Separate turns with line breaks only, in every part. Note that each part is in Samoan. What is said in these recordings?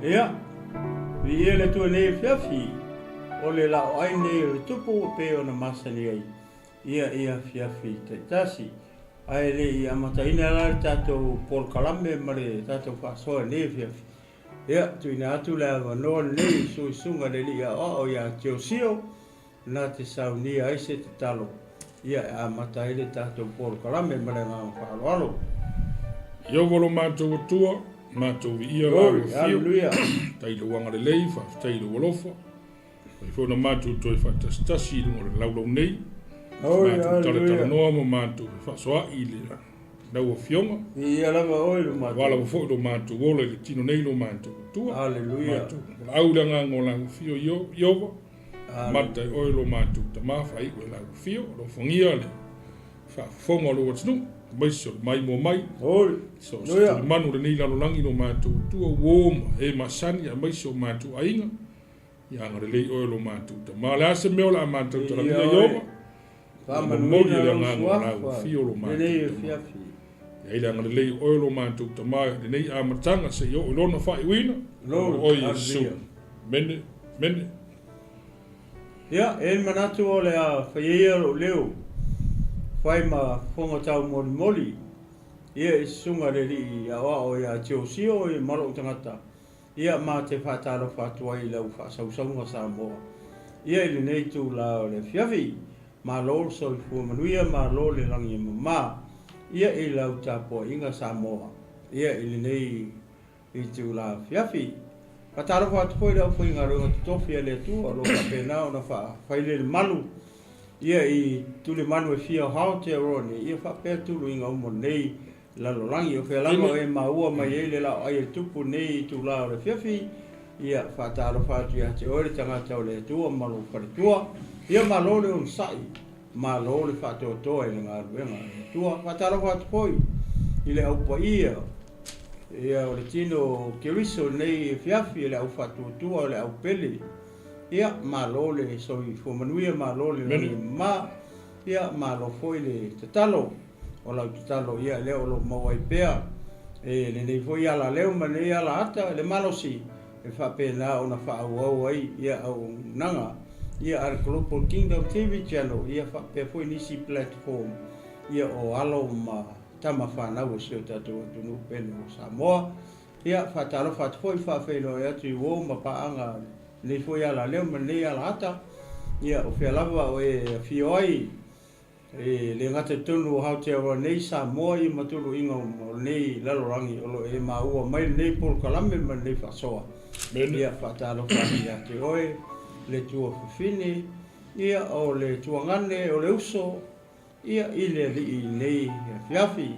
Ia, viia le Atua i lenei afiafi, o le laoai lenei o le Tupu e pei ona masani ai ia i afiafi taitasi. Ae le i amataina la le tatou polokalame ma le tatou faasoa i lenei afiafi, ia, tuuina atu le avanoa lenei i Suisuga le Alii Aoao ia Tiosio, na te saunia ai se tatalo ia e amata ai le tatou polokalame ma le agaga faaaloalo.
Ieova lo matou Atua, matou viia lau
Glory,
afio.
hallelujah.
Faafetai i lou agalelei, faafetai i lou alofa. Fai foi ona matou toe faatasitasi i luga o le laulau nei.
Glory,
Matou
hallelujah.
talatalanoa ma matou fefaasoa'i i le lau afioga.
Viia lava oe lo
Aua
matou.
lava foi lo matou ola i le tino nei lo matou Atua.
Hallelujah.
Matou valaau i le agaga o lau afio, Ieova. Mata e oe lo matou tama faaiu e lau afio, alofagia le faafofoga o lou atunuu, aemaise o le maimoa mai, so o se tulimanu o lenei lalolagi lo matou Atua, uo ma e masani, aemaise o matou aiga, ia agalelei oe lo matou tama. O le a se mea o le a matou talamia Ieova? Ia momoli e le agaga o lau afio lo matou tama. Ia ai le agalelei o oe lo matou tama i lenei amataga seia oo i lona faaiuina, ona o oe Iesu. Mene, mene.
Ia, e i ai le manatu o le a fai ai ia lou leo, fai ma fofoga taumolimoli, ia i susuga le alii aoao ia Tiosio ia ma lou tagata, ia ma te faatalofa atu ai i lau faasausauga Samoa, ia i lenei itula o le afiafi. Malo le soifua manuia, malo le lagi e mama, ia i lau tapuaiga Samoa, ia i lenei itula afiafi. Faatalofa atu foi i le aufaigaluega totofi a le Atua o lo o faapena ona faafailelemalu ia i tulimanu e fia o Aotearoa nei, ia faapea tuluiga uma o lenei lalolagi. O fea lava o e maua mai ai le laoai a le Tupu i lenei itula o le afiafi, ia faatalofa atu ia te oe le tagata o le Atua ma lou faletua. Ia malo le onosai. Malo le faatoatoa i le galuega a le Atua. Faatalofa atu foi i le au paia ia o le tino o Keriso i lenei afiafi, le au faatuatua, le au pele. Ia, malo le soifua manuia, malo le lagi e mama, ia, malo foi le tatalo. O lau tatalo, ia, lea o lo o maua ai pea e lenei foi alaleo ma lenei alaata le malosi e faapena ona faaauau ai ia auaunaga ia a le Global Kingdom TV Channel ia faapea foi nisi platform ia o alo ma tama fanau o si o tatou atunuu pele o Samoa. Ia faatalofa atu foi faafeiloai atu i uo ma paaga lenei foi alaleo ma lenei alaata ia o fea lava o e afio ai E le gata i totonu o Aotearoa nei, Samoa ia ma tuluiga uma o lenei lalolagi o lo o e maua mai lenei polokalame ma lenei faasoa. Ia faatalofa atu ia te oe le tuafafine, ia o le tuagane, o le uso, ia i le alii i lenei afiafi.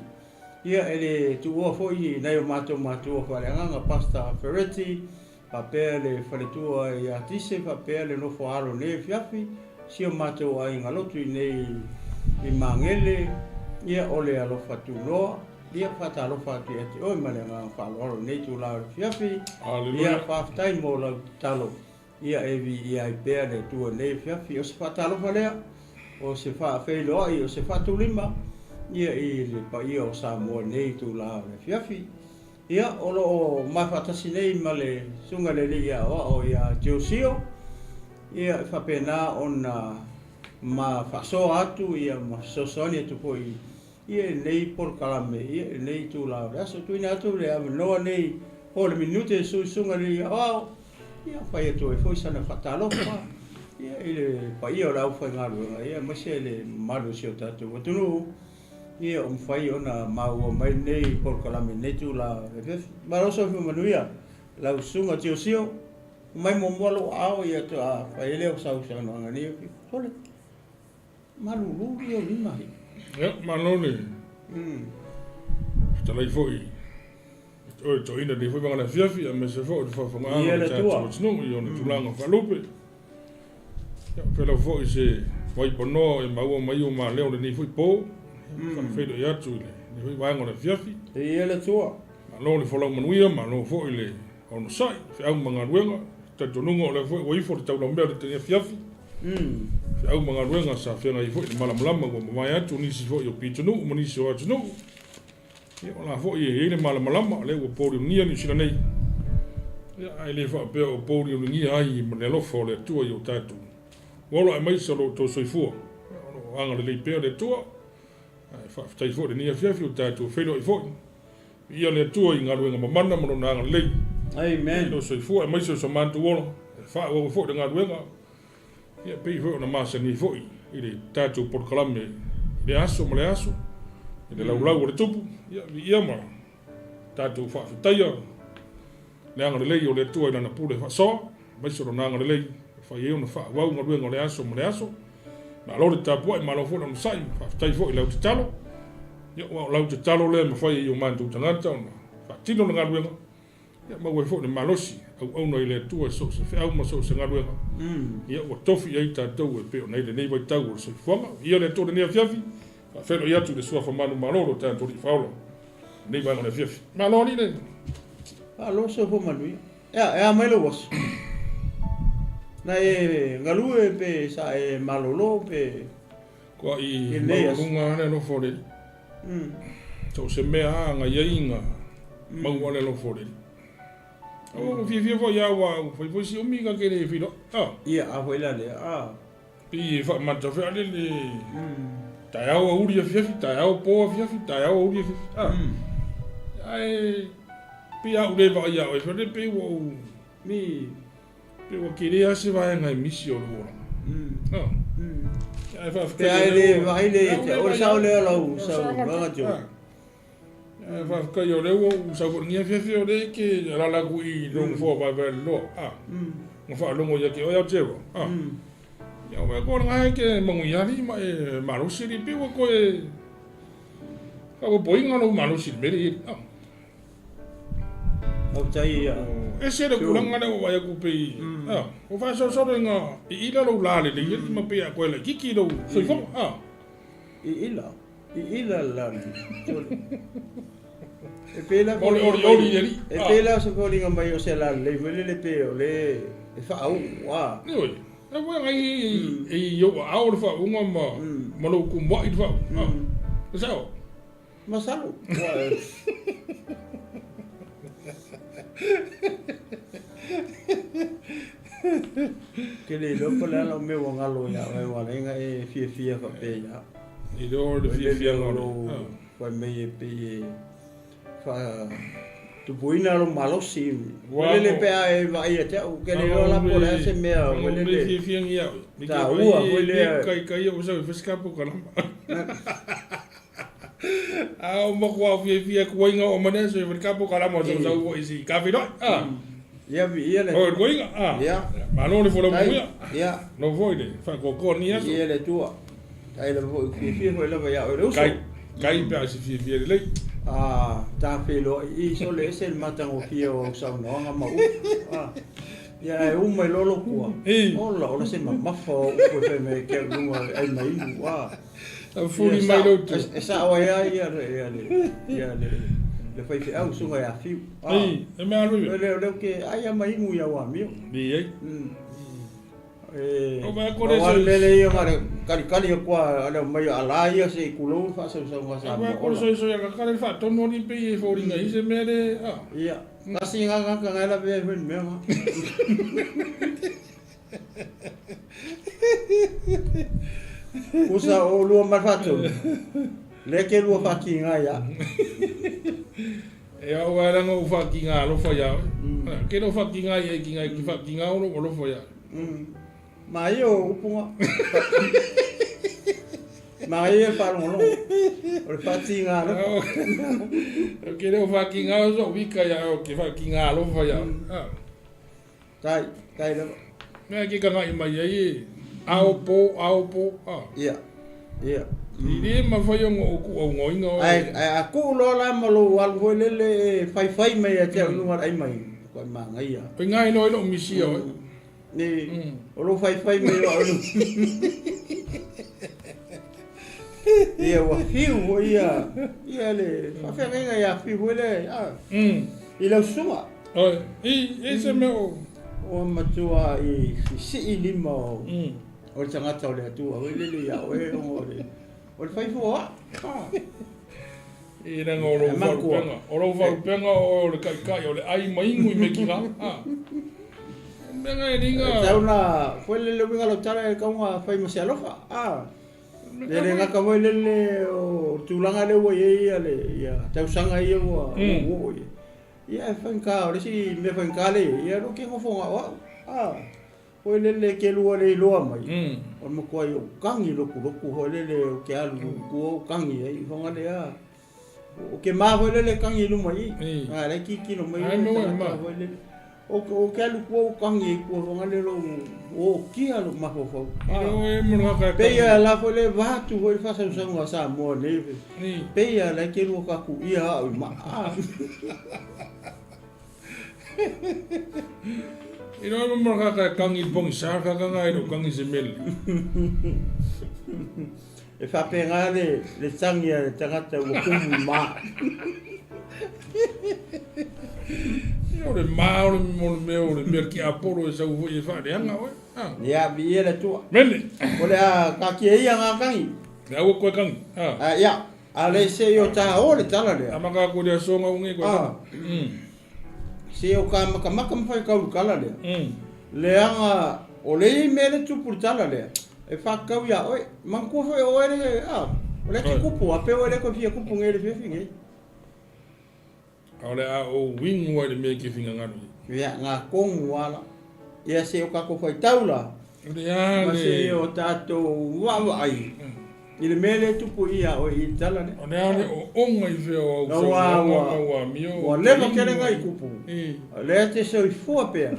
Ia e le tuua foi nai o matou matua faaleagaga Pastor Fereti, Faapea le faletua ia Tise, faapea le nofo alo i lenei afiafi, si o matou aiga lotu i nei i Magele, ia o le alofa tunoa, ia faatalofa atu ia te oe ma le agaga faaaloalo i lenei itula o le afiafi. Ia faafetai mo lau tatalo, ia e viia ai pea le Atua i lenei afiafi. O se faatalofa lea, o se faafeiloai, o se faatulima, ia i le paia o Samoa i lenei itula o le afiafi. Ia, o lo o ma faatasi nei ma le Susuga i le Alii Aoao ia Tiosio, ia, e faapena ona ma faasoa atu, ia, ma fesoasoani atu foi ia i lenei polokalame, ia, i lenei itula o le aso. Tuuina atu le avanoa nei po o le minute i le Susuga i le Alii Aoao, ia, fai atu ai foi sana faatalofa, ia, i le paia o le aufaigaluega, ia, aemaise le mamalu o si o tatou atunuu. Ia ua mafai ona maua mai lenei polokalame i lenei itula o le afiafi. Malo soifua manuia lau susuga Tiosio, mai muamua lou aao ia faatoa fai ai lea o sau saunoaga i lenei afiafi. Sole, malulu ia o lima.
Ia, malo le fetalai foi oe toeaina i lenei foi vaega o le afiafi, aemaise foi o le faafofogaaga o le tatou atunuu i ona tulaga faalupe. Ia, pela foi se vaipanoa e maua mai o maleo lenei foi po, faafeiloai atu i lenei foi vaega o le afiafi.
Viia le Atua.
Malo le folau manuia, malo foi le onosai, feau ma galuega, talitonuga o lea foi ua ifo le taulaumea o lenei afiafi. Feau ma galuega sa feagai ai foi le malamalama ua mavae atu nisi foi o pitonuu ma nisi o atunuu. Ia, o la foi e i ai le malamalama, o lea ua polionia Niu Sila nei. Ia, ae le faapea o pouliuligia ai ma le alofa o le Atua i o tatou ola aemaise o lo outou soifua. Ia, o lo o agalelei pea le Atua, ae faafetai foi i lenei afiafi ua tatou feiloai foi. Viia le Atua i galuega mamana ma Lona agalelei i lou soifua aemaise o so matou ola e faaauau ai foi le galuega, ia, e pei foi ona masani ai foi i le tatou polokalame i lea aso ma lea aso i le laulau o le Tupu. Ia, viia ma tatou faafetaia le agalelei o le Atua i Lana pule faasoa, aemaise o Lona agalelei e fai ai ona faaauau galuega o le aso ma le aso. Malo le tapuai, malo foi le onosai, faafetai foi i lau tatalo. Ia, aua o lau tatalo lea e mafai ai i o matou tagata ona faatino le galuega, ia maua ai foi le malosi auauna i le Atua i so o se feau ma so o se galuega, ia ua tofi i ai tatou e pei ona i ai lenei vaitau o le soifuaga. Ia le Atua i lenei afiafi, faafeiloai atu i le Suafa manumalo lo tatou Alii Faaola i lenei vaega o le afiafi. Malo alii le.
Malo soifua manuia. Ea, e a mai lou aso? Na e galue pe sa e malolo pe.
Kua i maualuga a le alofa o le Alii. So o se mea a agai ai ga maua le alofa o le Alii. Aua ua fiafia foi a ua fai foi si umi ga ke le feiloai.
A. Ia, a foi la lea. A.
Pei e faamata feale le taeao auli afiafi, taeao po afiafi, taeao auli afiafi. A. Ae pei a ou le vaai ia oe feale pei ua ou
Mi.
Pei ua tele lava se vaega e misi o lou olaga. Ae
faafetai. Pe a e le vaai le ia te au, o le sao lea o lau saunoaga Joe.
Ae faafetai o lea ua ou sau foi i lenei afiafi o lea e te alaala atu i lou nofoa vaevae loa. Na faalogo ia te oe Aotearoa. Ia ua koe lena e te manuia alii ma e malosi alii pei ua toe faaopoopoina lou malosi i le mea lea e i ai.
Faafetai ia.
Ese le tulaga lea ua vaai atu pei, ua faasolosolo ina iila lou la lelei alii ma pei a toe laitiiti lou soifoga.
Iila, iila le la lelei. E pei la
O le olioli i alii.
E pei la o se foliga mai o se la lelei foi lele pei o le e faauu, a.
Ioe, e foi agai e i ou aao le faauuga ma lou kumuai le faauuga. E sao?
Masalo. Ke le iloa po o le a lau mea ua galo ia oe ua ala ai ona e fiafia faapea ia au.
Iloa o le fiafiaga o
lou fai mai e pei e faatupuina lou malosi. Ua lele pe a e vaai ia te au, ke le iloa la po o le a se mea
ua lele. Fiafia ia au.
Taua foi lea.
Kai kai o sau i fasikapu kalama. A o makuā fiafia kuaiga o mane so i kapo kalama so sau foi si kafi loi. Ah.
Ia vi ia le.
O kuaiga. Ah.
Ia.
Malo le folau manuia.
Ia.
Lo foi le faakoakoa ni aso.
Ia le tua. Tai lava foi fiafia foi lava ia oe le uso.
Kai kai pe a se fiafia lelei.
Ah, ta feiloai i so le ese le matagofie o au saunoaga ma upu. Ah. Ia ae uma i loa lou pua. Ola, ola se mamafa o upu e fai mai ai ke au i luga o le ai ma inu. Ah.
Fuli mai lou tu.
E sao ai lava ia le ia le ia le le faifeau susuga ia Fiu.
Ei, e mea alu
ia. Le le ke ai ama inu ia ua mio.
Ni ai.
E. O vai kore so. Le le ia ngare kali kali o kua ale mai ala ia se kulou fa sau sau nga sa.
Vai kore so so ia ka fa tonu ni pe i fo ringa i se mea le.
Ah. Ia. Kasi nga nga ka ngai la pe fen mea nga. Usa o lua ma le faatolu, lea ke lua faakiga ia.
E au ae langa ou faakiga alofa ia oe. Ke lou faakiga ia i kiga ki faakiga o lou alofa ia oe.
Ma ia o upu nga. Ma ia le faalogologo. O le faatiga alofa.
Ke lou faakiga o sou vika ia oe ke faakiga alofa ia oe.
Tai, tai lava.
Mea ke kagaʻi mai ai e ao po, ao po, a.
Ia, ia.
I le mafai ona ou kuaugoina oe.
Ae, ae a tuu loa la ma lou alu foi lele e faifai mai ia te au i luga o le ai mai, matua manaia.
O ina e iloa ai lou misia oe.
Ni, o lou faifai mai o au i luga. Ia, ua fiu foi ia, ia le faafeagaiga ia fiu foi le, a, i lau susuga.
Oi, i, i se mea o.
Ua matua i sii lima o, o le tagata o le Atua foi lele ia oe ona o le, o le faifua.
I leaga o lou faalupega, o lou faalupega o oe o le taitai o le ai ma inu i mekila. A. Mea na e liga.
E tau na foi lele uiga lau tala e tau na fai ma se alofa. A. Le le gata foi lele o tulaga lea ua i ai ia le ia tausaga ia ua ua oo i ai. Ia e faigata o le isi mea faigata lea e i ai, ia lo ke nofo na o au. A. Foi lele ke lua le iloa mai, o le matuai ou tagi lotulotu foi lele ou te alu i tua ou tagi ai ihoga lea. O ke ma foi lele tagi i luma i i, a la e tilotilo mai le tagata foi lele. O ke alu i tua ou tagi ai i tua foga lele lou ootia lou mafaufau. Pei a la foi le va atu foi le faasausauga a Samoa nei, pei a la e ke lua tatuia au i maa.
I roa ma mara kaka e kangi pongisa kaka nga e lo kangi se mele.
E faapena le le tagi a le tagata ua kumu i ma.
Ia o le ma o le o le mea o le mea ki apolo e sau foi e faaleaga oe.
Ha. Ia viia le Atua.
Mele.
O le a taatia ia ngā tangi.
Le aua koe tangi. Ha.
A ia. A le se i o tā o le tala lea.
A maka aku le aso nga unge koe tangi.
Se o ka makamaka ma whai kauru kala lea. Leaga o le i mea le tupu le tala lea. E whakakau ia oe. Manatua foi o oe le, a, o le te kupu, a pe oe le koe fia kupu ngei le fiafi ngei.
A o le a ou wingu ai le mea ke fingangalo i.
Ia, ngā kongu ala. Ia se o kako whai taula.
Le a
Ma
le.
se o tātou waawai. I le mea lea e tupu ia oe i tala lea.
O le a le ooga i fea o au saunoaga ma au amio.
Ua leva tele ngai kupu. O lea te soifua pea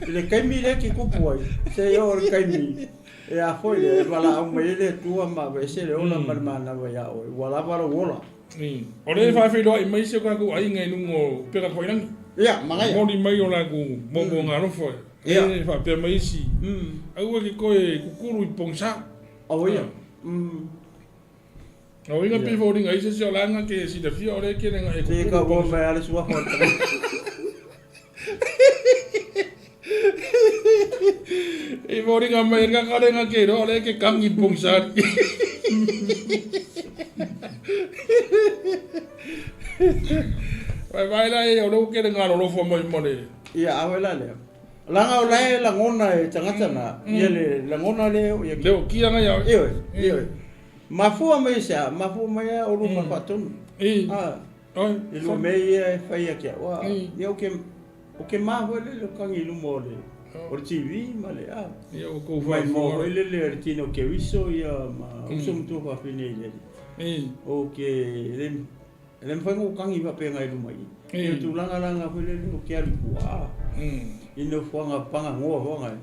i le taimi lea ke kupu ai. Se i oo le taimi e a foi lea e valaau mai ai le Atua ma aveese le ola ma le manava ia oe. Ua lava lou ola.
O lea e faafeiloai mai si o tatou aiga i luga o upega tafailagi.
Ia, manaia.
Momoli mai o latou moomooga alofa e faapea mai isi, aua ke toe kukulu i pogisa.
Aua ia.
O uiga pei foliga ai se isi o laga ke silafia o lea e kele ga e
Se
kukulu
ka
i
ua
pogisa.
mai a le suafa o le tagata.
E foliga mai e kaka lenga ke iloa o lea e ke kagi i pogisa ali. Vaevae la e o lea ua kele galolofa mai ma le.
Ia, a la lea. Laga o la e lagona e tagata na, ia le lagona lea o ia.
Le o kia ngai au.
Ioe, ioe. Mafua mai se a, mafua mai a o luma faatonu.
I.
A,
Oi.
i lua mea ia e fai a kia. Ua,
I.
ia o ke, o ke ma foi lele o kangi i luma o le, o le TV ma le, a.
Ia o kou
Mai mo
faafofoga.
foi lele o le tino ke uiso ia ma uso matua faafine i le alii. O ke, le, e le mafai ona ou tagi faapena i luma i i. I le tulaga la foi lele o ke alu i tua, a. I nofoaga pagagoa foaga e.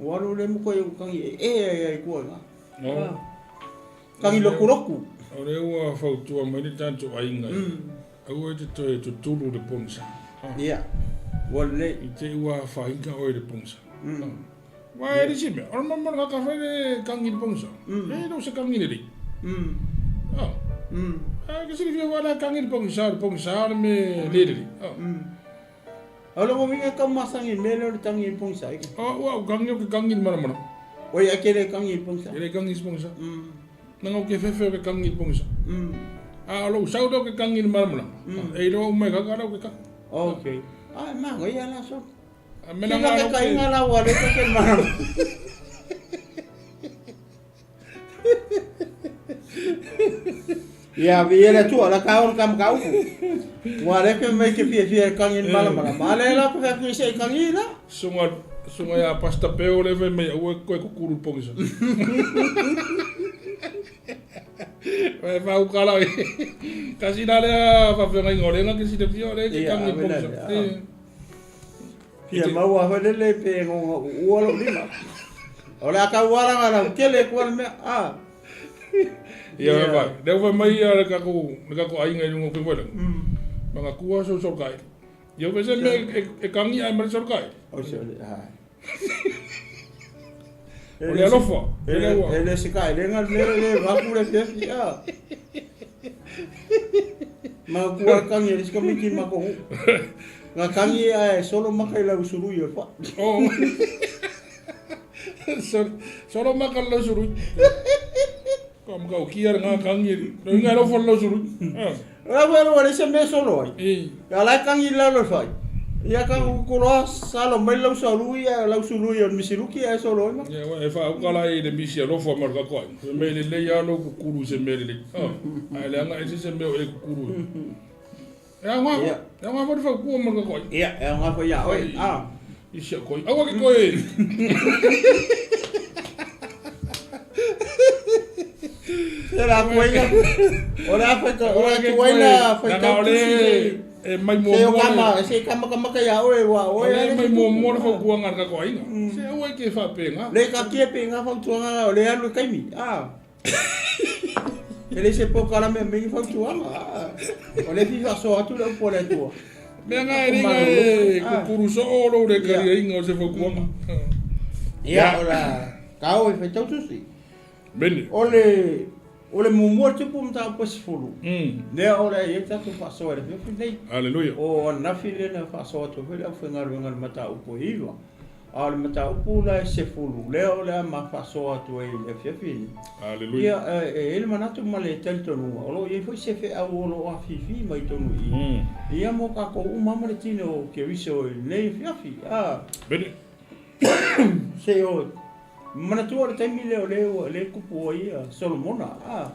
Ua alu le matua i ou tagi e e ai ai i tua i ina.
No.
Tagi lokuloku.
O lea ua fautua mai le tatou aiga, aua e te toe tutulu i le pogisa.
Ia, ua lelei.
I te i ua afaina oe i le pogisa. Aua e le isi mea, o le mea o le kaka fai le kagi i le pogisa. E le o se kagi lelei. A ke silafia foi la kagi i le pogisa, o le pogisa o le mea le lelei.
A o lona uiga e tau masani i le mea lea o le tagi i le pogisa ai.
O ua ou kagi o ke kagi i le malamalama.
Oi, a ke le kagi i le pogisa.
E le kagi i le pogisa. Nanga o ke fefe o ke kagi i le pogisa. A o lou sau lea o ke kagi i le malamalama. E iloa uma e kaka la o ke kagi.
Ok. A e manaia la solo.
A me
Ki
nanga
la
o
ke
ke.
kainga la ua le ke malamalama. Ia, viia le Atua, la ka ona ka makaupu. Ua le ke mai ke fiafia e kagi i le malamalama. A le la ko fea se i kagi la.
Sunga sunga ia pasta peo le fai mai aua e koe kukulu i le pogisa. Vai fauka la kasi la lea faafeagaiga o lea ke silafia o lea ke
Ia,
kagi i le
avela
pogisa.
lea. Fia maua foi lele pe ngonga uua lou lima. O le a taualaga lau tele kua le mea. A.
Ia vai vai. Lea ua fai mai ia le tatou le tatou aiga i luga o Faifuailaga. Manga kua so so kai. Ia fai se mea e kagi ae ma le solo kai.
O se ole hai.
O le alofa.
E le e le se kai le ngal le le va ku le fiafi a. Ma kua kangi le sika miki ma ko. Nga kangi ae solo maka i lau sului o fa.
Oh. Solo maka lau sului. Ko maka o kia ngā kangi. No inga alofa lau sului.
O la foi ua le se mea solo ai. Ia la e kagi i lalo le fai. Ia ka kukuloa salo mai lau saului ia lau sului o le misiluki ae solo ai ma.
Ia e faauka la i le misi alofa ma le takoai. Se mea lelei lava lou kukulu i se mea lelei. Ae leaga ese se mea o e kukulu ai. E aoga foi. E aoga foi le fautua ma le takoai.
Ia, e aoga foi ia oe.
I si au koi. Aua ke koe.
Se la tuaina. O le a faita, o le tuaina faita.
O le e mai muamua.
Se kama, se kama kama ka ia oe wa oe.
O le mai muamua le fautuaga a le tatou aiga. Se aua e te faapena.
Le ka tia pe ngā fautuaga o le alu e taimi. Ah. E le se polokalame me ni fautuaga. O le fifa so atu le upu a le Atua.
Mea nga e ringa e kukuru soo lou le kariainga o se fautuaga.
Ia, o la kao e whaitau tusi.
Mene.
O le o le muamua tupu mataupu e 10. Lea o le ai tatou faasoa i le afiafi nei.
Haleluia.
O ananafi lea na faasoa atu ai foi le aufaigaluega i le mataupu e 9. A o le mataupu la e 10, lea o le a ma faasoa atu ai i le afiafi lenei.
Haleluia.
Ia, e i ai le manatu ma le talitonuga, o lo o i ai foi se feau o lo o afifi mai totonu i i, ia mo tatou uma ma le tino o Keriso i lenei afiafi. A.
Mene.
Se o manatua le taimi lea o lea ua lea kupu ai ia Solomona. A.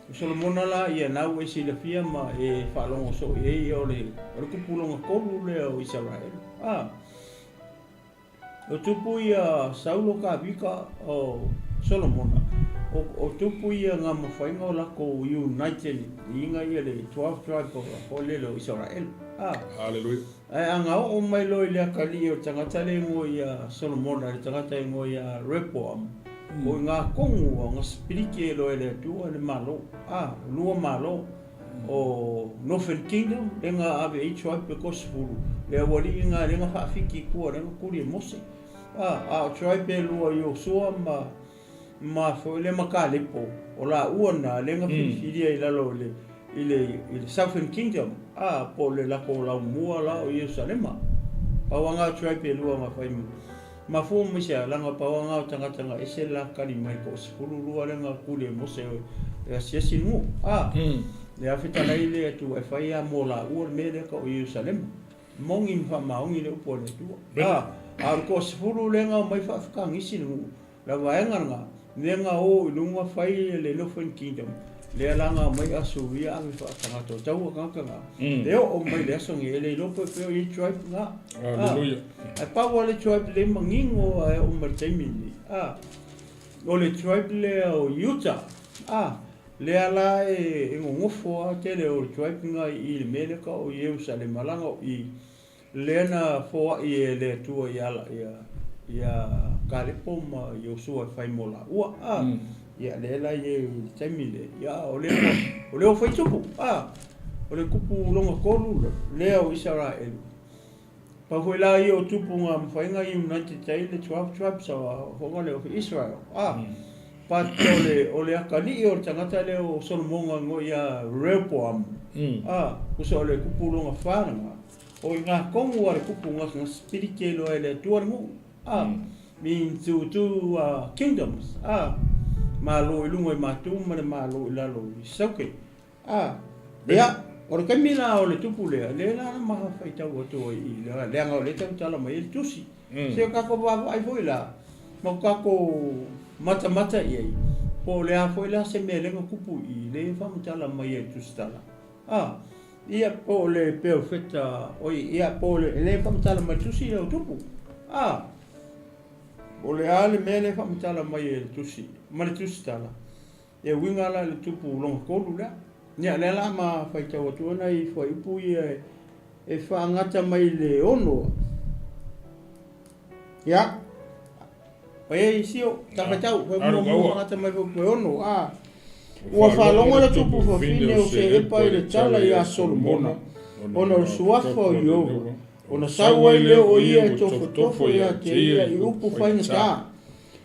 O Solomona la ia na ua e silafia ma e faalogo soo i ai o le o le kupu lona tolu lea o Isaraelu. A. O tupu ia Saulo Kavika o Solomona, o, o tupu ia ngā mawhainga o lako United inga ia le 12 tribe o foi lele o Israel. Ah.
Hallelujah.
Ae a ngā oo mai loa i le akalii o le tagata le ingoa ia Solomona, le tagata ingoa ia Rehoboam, o i ngā kongu a ngā spiriti e loa e le Atua le Malo. Ah, o lua Malo. O Northern Kingdom, le ngā ave i tribe pe ko sefulu, le aualii ngā le ngā whaafiki kua le ngā kuri e Mose. Ah, a o tribe e lua Iosua ma ma foi le ma Kalepo, o la ua na le ngā whiriwhiria i lalo i le i le i le Southern Kingdom, a po le lako lau mua la o Ierusalema. Pau a ngā tribe e lua ngā whai ma fua mai se langa pau a ngā o tangata ngā ese la kali mai ko 12 le ngā kuri e Mose o e asiasi ngu. A, le awhitalai le atu e whai a mō la ua le mea lea ka o Ierusalema. Mongi ma whamaongi le upu a le Atua. A, a o le ko 10 le ngā mai whaafakangisi le ngu. La vaega nga, lea nga o i lunga whai le Northern Kingdom, lea la nga mai Asuria ave whaatangata o taua kangata nga. Le o o mai le aso ngi e le iloa pe o i tribe nga.
Hallelujah.
Ai pau le tribe le mangingo ai o mai taimi ni. A, o le tribe lea o Utah. A, lea la e ngongofo a tele o le tribe nga i le mea lea ka o Ierusalema langa o i Lea na foai e le Atua ia ia ia Kalepo ma Iosua e fai mo laua. A, ia lea la i e i le taimi le, ia o lea o lea o fai tupu. A, o le kupu longa tolu lea o Isaraelu. Pau foi la ia o tupu ngā mawhainga i United ai le 12 tribes o honga lea o Israel. A, but o le, o le akalii o le tangata lea o Solomonga ngo ia Rehoboam. A, kusa o le kupu longa whānanga. O i ngā kongu a le kupu ngā ngā spiriti e loa e le Atua le nuu. A, mean to two kingdoms. A, malo i lunga i mātou ma le malo i lalo i Sauke. A, ia, o le taimi la o le tupu lea, lea la na maha whaitau atu ai i le leanga o le tautala mai e le tusi. Se o kako vaavaai foi la, ma o kako matamata i ai, po o le a foi la se mea lenga kupu i le whamatala mai e le tusi tala. A, ia po o le perofeta, oi, ia po o le, e le whamatala mai tusi leo tupu. A, o le a le mea le whamatala mai e le tusi, ma le tusi tala. E uiga la le tupu longa tolu lea. Ia lea la ma whaitau atu ana i whaiupu ia e whaangata mai le ono. Ia, pai ai sio, ta whaitau, whai mua mua whaangata mai whaiupu e ono. A, ua whaalogo le tupu fafine o Seepa i le tala ia Solomona, ona o le suafa o Ieova, ona sau ai lea o ia e tofotofo ia te ia i upu faigata.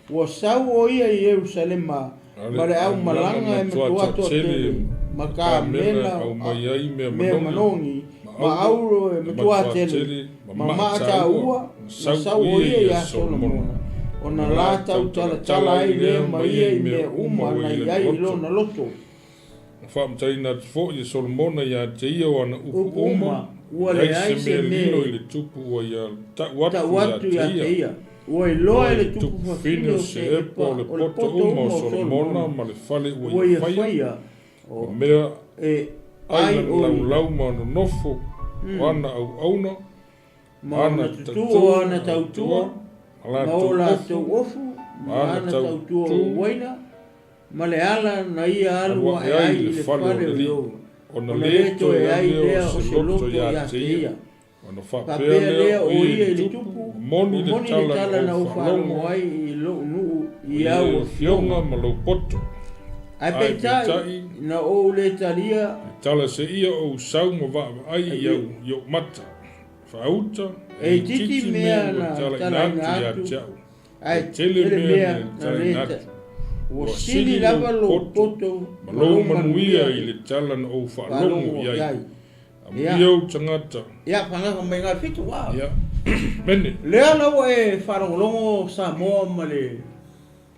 Ua sau o ia i Ierusalema ma le aumalaga e matua toatele ma kamela mea manogi ma auro e matua tele ma maataua, na sau o ia ia Solomona, ona la tautalatala ai lea ma ia i mea uma na i ai i lona loto.
Na faamatalaina atu foi e Solomona ia te ia o ana upu
Upu
uma,
uma, ua
leai
leai
se
se
mea
mea
lilo
i
i le tupu ua ia tau atu
tau
ia
atu
te
ia te
ia.
ia. Ua iloa
Ua
e
i
le
le
tupu
tupu
fafine
fafine o
o
Seepa
Seepa
o le
o le
poto
poto
uma
uma
o
o
Solomona
Solomona
ma le fale ua
ua
ia
ia
faia,
faia
ma
o
mea
e
ai
ai
lana
o i
laulau ma nonofo o ana auauna,
ma
ma
ona
ana
tutū
tatū
o ana
tautua,
tautua
ma
ma o
latou
latou
ofu,
ofu
ma
ma
ana
ana tautua
tautu
o uaina ma le ala na ia alu
alu ae
ae
ai
ai
i
i
le
le
fale o
fale
le
o
Alii,
Ieova,
ona
ona
lē
lē
toe
toe
ai
ai
lea o
lea o
se
se
loto
loto
ia
ia
te
te
ia.
ia.
Ona faapea
Faapea
lea
lea
o
o
ia i
ia
le
i le
tupu,
tupu,
moni
ua
le
moni le
tala
tala
na
na
ou
ou faalogo
faalogo
ai i lou nuu
o
i au
i
afioga.
afioga ma lou poto.
Ae
Ae
peitai,
peitai,
na ou lē talia
e tala seia ou sau ma vaavaai i
ai
au i ou mata. Faauta, e
e itiiti
itiiti mea
mea
ua
na
talaina
talaina
atu ia
atu,
te au.
ae
E tele
tele
mea
mea
na
na lē
talaina
ta
atu.
ua
Ua
sili
sili
lava
lou
lou
poto
poto
ma
ma
lou
lou
manuia
manuia
i le tala na ou faalogo
faalogo
i ai.
i ai.
Amuia
Ia,
ou tagata.
ia fagaga mai ga fitu wa.
Ia, mene.
Lea la ua e faalogologo Samoa ma le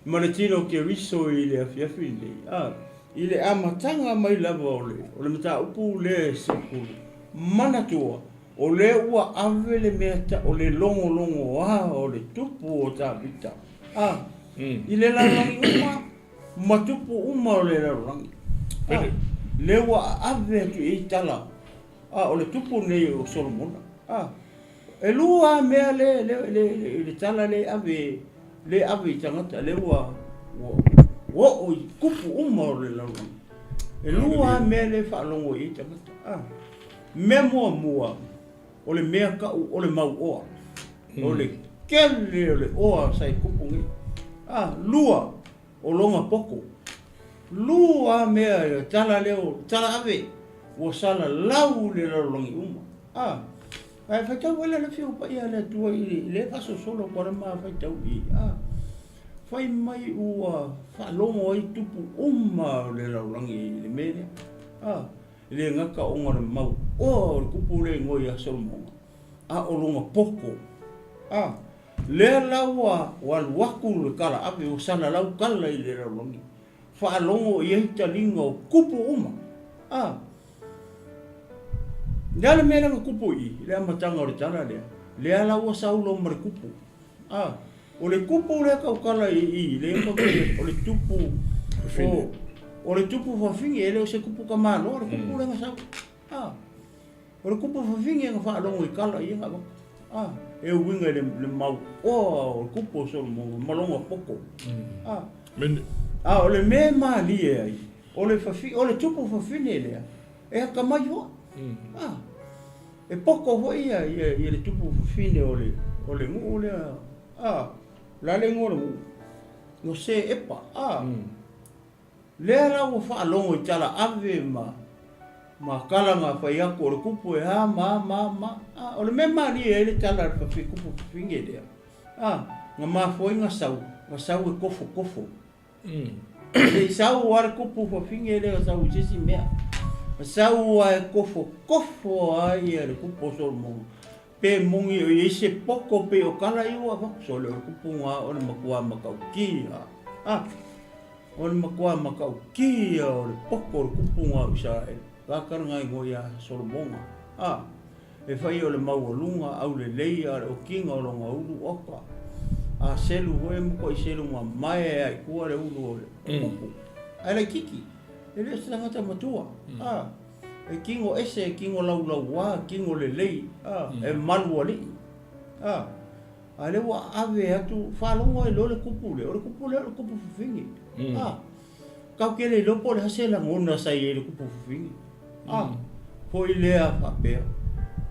ma le tino Keriso i le afiafi lenei, a, i le amataga mai lava o le o le mataupu lea e sefulu, manatua, o lea ua ave le mea ta o le logologoa o le tupu o Tavita, a, i le lalolagi uma ma tupu uma o le lalolagi, a,
Mene.
lea ua ave atu i ai tala, a, o le tupu lenei o Solomona, a. E lua lava mea le le le le tala le ave le ave i tagata lea ua ua ua oo i tupu uma o le lalolagi. E lua lava
Haleluia.
mea le faalogo i ai tagata. A mea muamua o le mea kau o le mauoa. O le tele o le oa sa i kupu nei. A lua o lona poto. Lua lava mea e tala lea o tala ave ua salalau le lalolagi uma. A ae faitau foi le Afioga Paia a le Atua i le faasolosolo atu a le ma faitau i ai. A fai mai ua faalogo ai tupu uma o le lalolagi i le mea lea. A e le gata ona o le mauoa o le kupu lea igoa ia Solomona, a o lona poto. A lea la ua alu atu le tala ave ua salalau tala i le lalolagi, faalogo i ai taliga o tupu uma. A le a le mea lea na tupu i i le amataga o le tala lea? Lea la ua sau loa ma le tupu. A o le tupu lea tautala i i lea tatou te o le tupu
Fafine.
o o le tupu fafine, e le o se tupu tamaloa le tupu lea na sau. A o le tupu fafine na faalogo i tala ia na avatu. A e uiga i le le mauoa o le tupu o Solomona ma lona poto. A
Mene.
a o le mea e malie ai, o le fafi o le tupu fafine lea e atamai foi. A e poto foi ia ia ia le tupu fafine o le o le nuu lea. A o le a le igoa o le nuu? O Seepa. A lea la ua faalogo i tala ave ma ma tala na fai atu o le kupu e a ma a ma a ma a. O le mea malie ai le tala a le fafi kupu fafine lea. A na mafua ai na sau, na sau e kofokofo. E le i sau lava le kupu fafine lea na sau i se isi mea. Na sau lava e kofokofo ai le kupu o Solomona. Pe moni o i ai se poto pei o tala ia ua avatu. Sole o le kupu na o le matua matautia. A, o le matua matautia o le poto o le kupu na o Isaraelu. Laka lena igoa ia Solomona. A, e fai o le maualuga aulelei a o le okiga o lona ulu oka. A selu foi e matuai selu mamae ai tua le ulu o le kupu. Ae laitiiti, e le o se tagata matua. A, e tino ese, e tino laulauā, tino lelei, a, e malu alii. A, a lea ua ave atu, faalogo ai loa le kupu lea, o le kupu lea o le kupu fafine. A, tatou te le iloa po o le a se lagona sa i ai i le kupu fafine. A, foi lea faapea,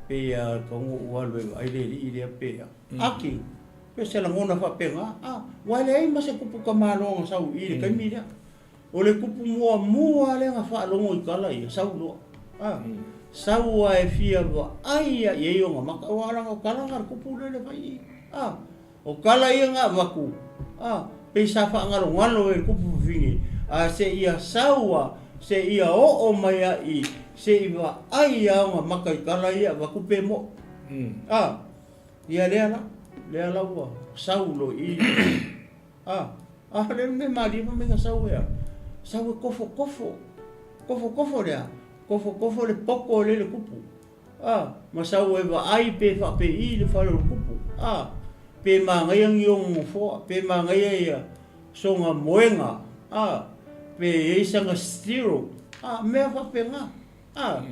pei lava tatau ona ou alu e vaai le alii lea pe a. Aki, pe se lagona faapena, a, ua leai ma se kupu tamaloa na sau i i le taimi lea. O le kupu muamua lea na faalogo i tala ia, sau loa. A, sau lava e fia vaai lava i ai ona maka, aua leaga o tala na a le kupu lea le fai i i. A, o tala ia na avatu, a, pei sa faagalogalo e le kupu fafine, a seia sau lava, seia oo mai lava i i, se i vaai lava ona maka i tala ia avatu pe mo'i. A, ia lea la, lea la ua sau loa i i. A, a lea le mea malie fai mai na sau e a? Sau e kofokofo. Kofokofo le a? Kofokofo le poko lea i le kupu. A, ma sau e vaai pe faapei le fale o le kupu. A, pe manaia ni ona nofoa, pe manaia ia sona moega, a, pe i ai sana stiro, a, mea faapena. A,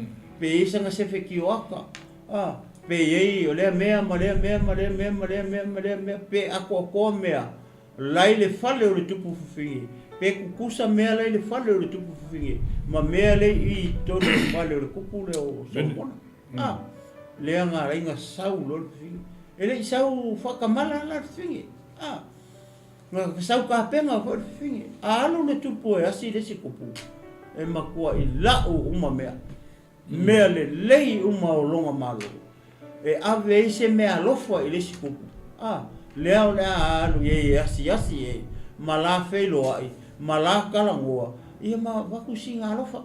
pe i ai sana sefe kioaka, a, pe i ai o lea mea ma lea mea ma lea mea ma lea mea ma lea mea, pe atoatoa mea la i le fale o le tupu fafine, pe tutusa mea la i le fale o le tupu fafine ma mea le i totonu o le fale o le tupu lea o Solomona. A, lea na ala ai na sau loa le fafine. E le i sau faatamala la le fafine. A, na sau tapena foi le fafine. A alu le tupu e asi le isi tupu, e matuai lau uma mea. Mea lelei uma o lona Malo, e ave ai se mea alofa i le isi kupu, a lea o le a alu i ai e asiasi i ai, ma la feiloai, ma la talanoa, ia ma avatu sina alofa,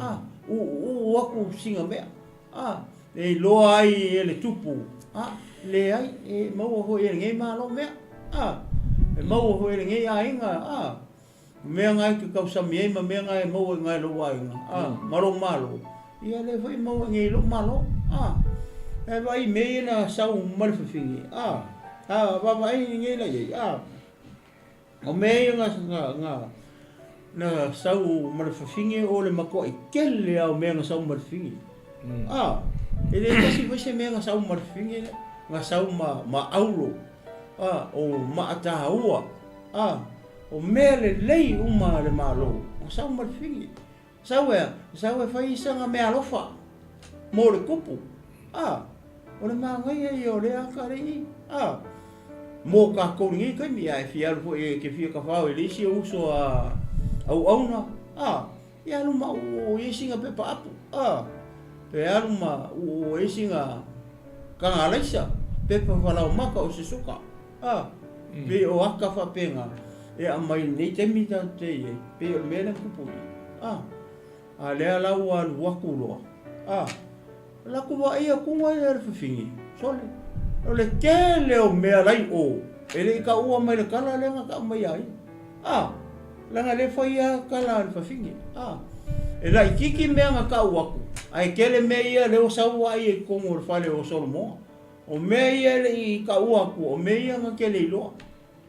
a uu atu sina mea, a e iloa ai e le tupu, a leai, e maua foi e lenei Malo mea, a e maua foi e lenei aiga, a. O mea na e te tausami ai ma mea na e maua i na i lou aiga, a, ma lou malo, ia lea foi e maua i nei i lou malo, a. Ae vaai i mea ia na sau ma le fafine, a, a vaavaai nei la i ai, a. O mea ia na, na, na, na sau ma le fafine o le matuai tele lava o mea na sau ma le fafine. A, e le tasi foi se mea na sau ma le fafine lea, na sau ma, ma auro, a, o maataua, a. O mea lelei uma a le Malo, ua sau ma le fili. Sau ea, sau e fai sana meaalofa mo le kupu. A, o le manaia ia o lea ata lea i, a, mo tatou i lenei taimi, a e fia alu foi e te fia tafao i le isi uso a auauna, a, ia alu ma uu i ai sina pepa apu, a, pe alu ma uu ai sina kagalaisa, pepa falaomaka o se suka. A, pei o aka faapena e aumai i lenei taimi tatou te i ai, pei o le mea lea na tupu i i. A, a lea la ua alu atu loa, a, o la atu vaai atu ai le fafine, sole, o le tele o mea la i o, e le i taua mai le tala lea na tau mai ia ia. A, leaga lea e fai lava tala a le fafine. A, e laitiiti mea na tau atu, ae tele mea ia lea ua sau vaai ai i totonu o le fale o Solomona. O mea ia e le i taua atu, o mea ia na te le iloa.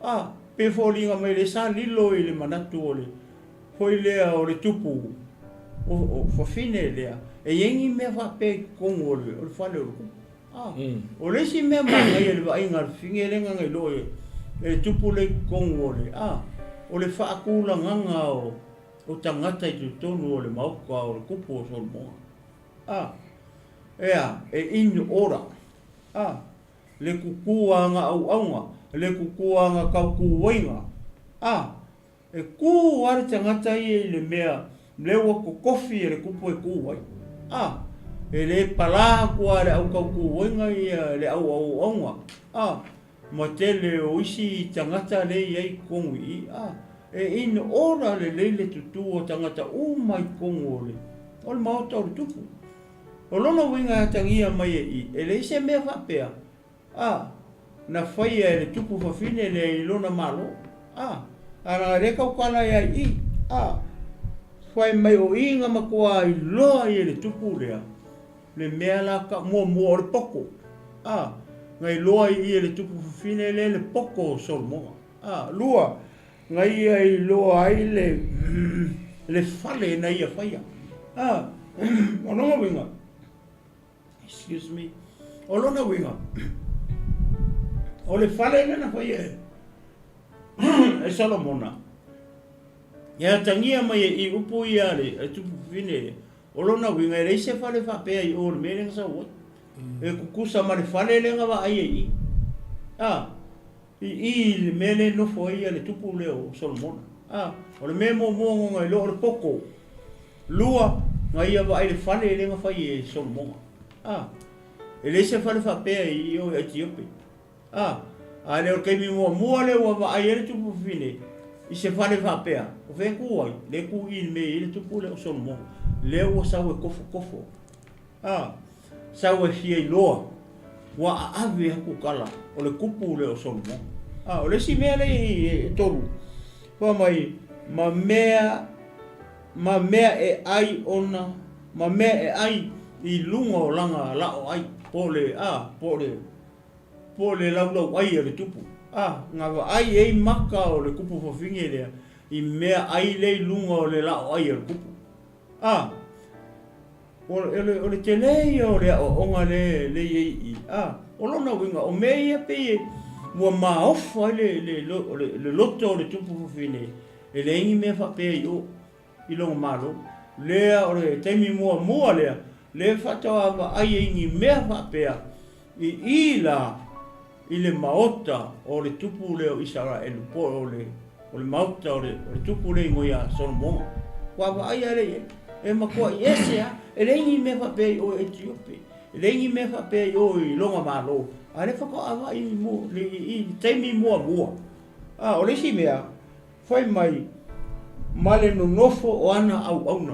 A, pe foliga mai lea sa lilo i le manatu o le foi lea o le tupu o, o fafine lea, e i ai ni mea faapea i totonu o le, o le fale o le tupu. A, o le isi mea manaia i le vaaiga a le fafine lea na na iloa e, e le tupu lea i totonu o le, a, o le faatulagaga o, o tagata i totonu o le maota o le tupu o Solomona. A, Ea, e in order. A, le kuku a nga auaunga, le kuku a nga kaukuaiga. A, e ku a le tagata ia i le mea lea ua kokofi e le kupu e ku ai. A, e le palā aku a le au kaukuaiga ia le au auaunga. A, ma tele o isi tagata lea i ai totonu i i. A, e in order lelei le tutū o tagata uma i totonu o le, o le maota o le tupu. O lona uiga e atagia mai e i, e leai se mea faapea, a, na faia e le tupu fafine lea i lona malo, a, a leaga lea tautala ia i, a, fai mai o i na matua iloa ai e le tupu lea le mea la ka muamua o le poto, a, na iloa ai i e le tupu fafine lea le poto o Solomona. A, lua, Na ia iloa ai le le fale na ia faia. A, o lona uiga, excuse me, o lona uiga, o le fale lea na faia e, e Solomona, e atagia mai e i upu ia le, le tupu fafine, o lona uiga e leai se fale faapea i o le mea lea na sau ai. E kukusa ma le fale lea na vaai ai i. A, I i le mea lea e nofo ai le tupu lea o Solomona. A, o le mea muamua na ona iloa o le poto. Lua, na ia vaai le fale lea na fai e Solomona. A, e leai se fale faapea i o i Aitiope. A, a le o le taimi muamua lea ua vaai ai le tupu fafine i se fale faapea, o fea e tu ai? Lea e tu i i le mea e i ai le tupu lea o Solomona. Lea ua sau e tofotofo. A, sau e fia iloa, ua aave aku tala o le kupu lea o Solomona. A, o le isi mea lea e tolu, fai mai, ma mea, ma mea e ai ona, ma mea e ai i luga o lana la'o ai, po o le, a, po o le, po o le laulau ai a le tupu. A, na vaai ai maka o le kupu fafine lea i mea ai lea i luga o le la'o ai a le kupu. A, o le, o le tele ia o le aoaoga lea, lea i ai i i. A, o lona uiga, o mea ia pei e, ua maofa ai le, le, le, le loto o le tupu fafine, e leai ni mea faapea i o, i lona Malo. Lea o le taimi muamua lea, lea faatoa vaai ai ni mea faapea i i la i le maota o le tupu lea o Isaraelu, po o le, o le maota o le, o le tupu lea i moe ia Solomona. Ua vaai lea i ai, e matuai ese lava, e leai ni mea faapea i o i Etiope, e leai ni mea faapea i o i lona Malo, a o lea faatoa vaai i, i, i, i taimi muamua. A, o le isi mea, Fai mai, ma le nonofo o ana auauna.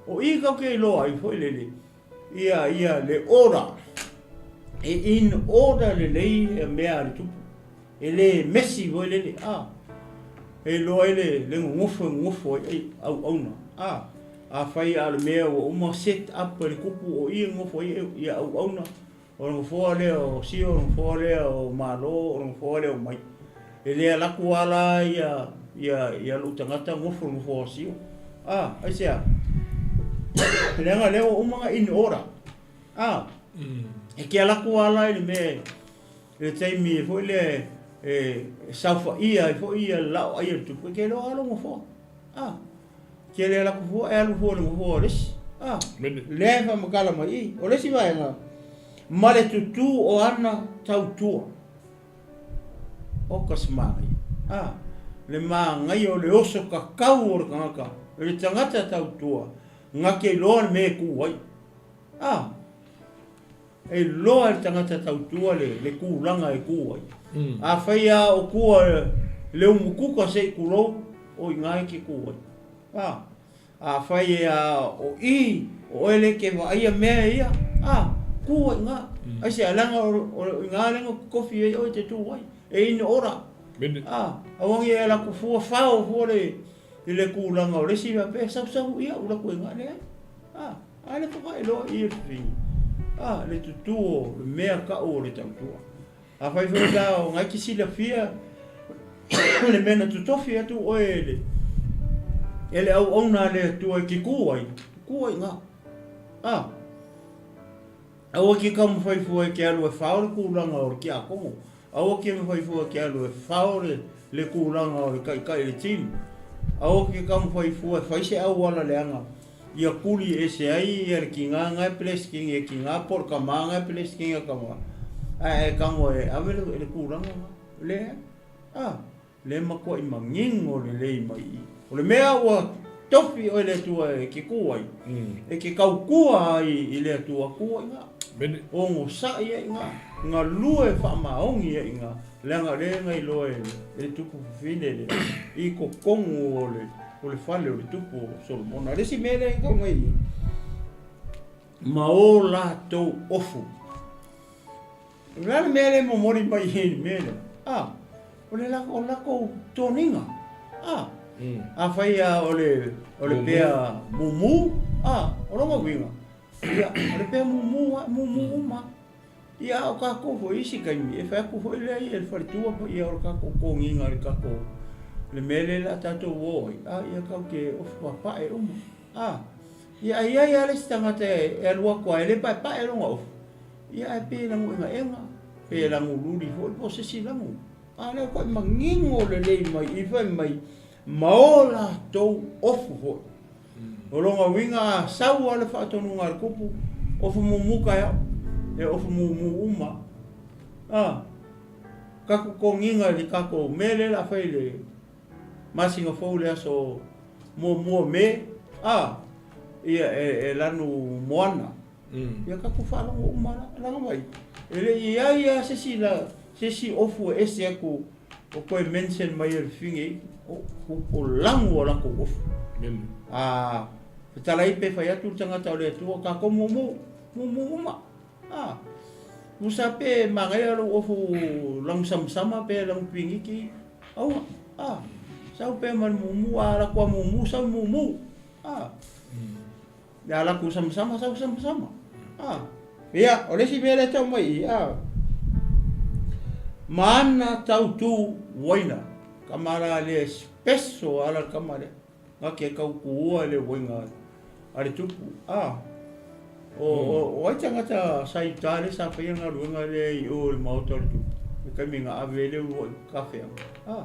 O i kau ke iloa ai foi lele, ia, ia le order, e in order lelei ia mea a le tupu. E le messy foi lele, a. E iloa ai le, le nonofo e nonofo ai ai auauna, a. Afai a o le mea ua uma set up e le tupu o i e nonofo ai ia auauna, O le nofoa lea o Sio, o le nofoa lea o Malo, o le nofoa lea o Mai. E le alu atu lava la ia, ia, ia lou tagata nofo i le nofoa o Sio. A, aisea? Leaga lea ua uma ona in order. A, e te alu atu lava la i le mea, i le taimi foi lea e saofaia ai foi le laoai a le tupu, e te iloa lava lou nofoa. A. Tele a latou fua e alu fua i le nofoa o le isi. A, lea e faamatala mai i. O le isi vaega, ma le tutū o ana tautua. O ka se manaia. A, le manaia o le oso kakau o le tagata, le tagata tautua, na te iloa le mea e tu ai. A, e iloa e le tagata tautua le, le tulaga e tu ai. Afai lava o tua le umukuka se i tulou, o i ina e te tu ai. A, afai lava o i, o oe lea e te vaaia mea ia, a, tu ai i ina. Aisea? Leaga o i ina lea na totofi ai oe e te tu ai, e in order. A, aua ne i e alu atu fua fao fua le, i le tulaga o le isi faapea, sau sau ia ula atu i ina, leai. A. A le whakae loa i e whiwhi. A, le tutū o le mea kau o le tautua. A whai whai la o ngai te silafia le mea na totofi atu oe e le, e le auauna a le Atua e ke kū ai, kū ai ngā. A, aua ke taumawhai fua e ke alu e whao le kūlanga o le kiakongo. Aua ke mawhai fua ke alu e whao le, le kūlanga o le kaikai le team. Aua ke taumawhai fua e whai se auala leaga ia kuli ese ai ia le kinga nga e pelesking e kinga po le kama nga e pelesking e kama ae e kango e ave le, le kūlanga nga. Le, a, le makuaʻi manino lelei mai i. O le mea ua tofi oe le Atua e ke kū ai, e ke kaukua ai i le Atua, kū ai ngā. Ogosaʻi ai ngā, galue faamaoni ai ngā, leaga lea na iloa e le tupu fafine lea, i totonu o le, o le fale o le tupu o Solomona. Le isi mea lea e tau mai i, ma o latou ofu. O le a le mea lea e momoli mai i le mea lea? A, o le o lakou toniga. A, afai lava o le, o le pea mumu, a, o lona uiga, ia, o le pea mumu lava, mumu uma lava. Ia, a o tatou foi i isi taimi, e fai atu foi lea i le faletua ia o le tatou toniga i le tatou, le mea lea o le a tatou o ai, a, ia tatou te ofu papae uma. A, ia, a i ai lava le isi tagata e alu atu lava e le paepae lona ofu, Ia ae pe lagoegaega, pe lagoluli foi po o se isi lago. A lea foi manino lelei mai i fai mai ma o latou ofu foi. O lona uiga a sau lava le faatonuga a le kupu, ofu mumu taeao, e ofu mumu uma. A, tatou togiga i le tatou mea lea o le a fai i le masina fou i le aso muamua o Me, a, ia e lanu moana. Ia tatou faalogo uma la, laga mai. E le i ai lava se isi la, se isi ofu e ese atu o toe mention mai e le fine i, o, o lagu o latou ofu. A, fetalai pe fai atu le tagata o le Atua, tatou mumu, mumu uma. A, musa pe manaia lou ofu lagu samasama pe lagu piniki, aua. A. Sau pea ma le mumu, a ala atu a mumu, sau mumu. A. Ia ala atu samasama, sau samasama. A. Ia, o le isi mea lea tau mai i, a. Ma ana tautu uaina. Kama la le speso ala le kama lea. Nga ke kau kuua le uaina a le tupu. A. O, o, o ai tangata sa i uta lea sa faia galuega lea i o i le maota o le tupu. Le taimi na ave ai le uluai kafe. A.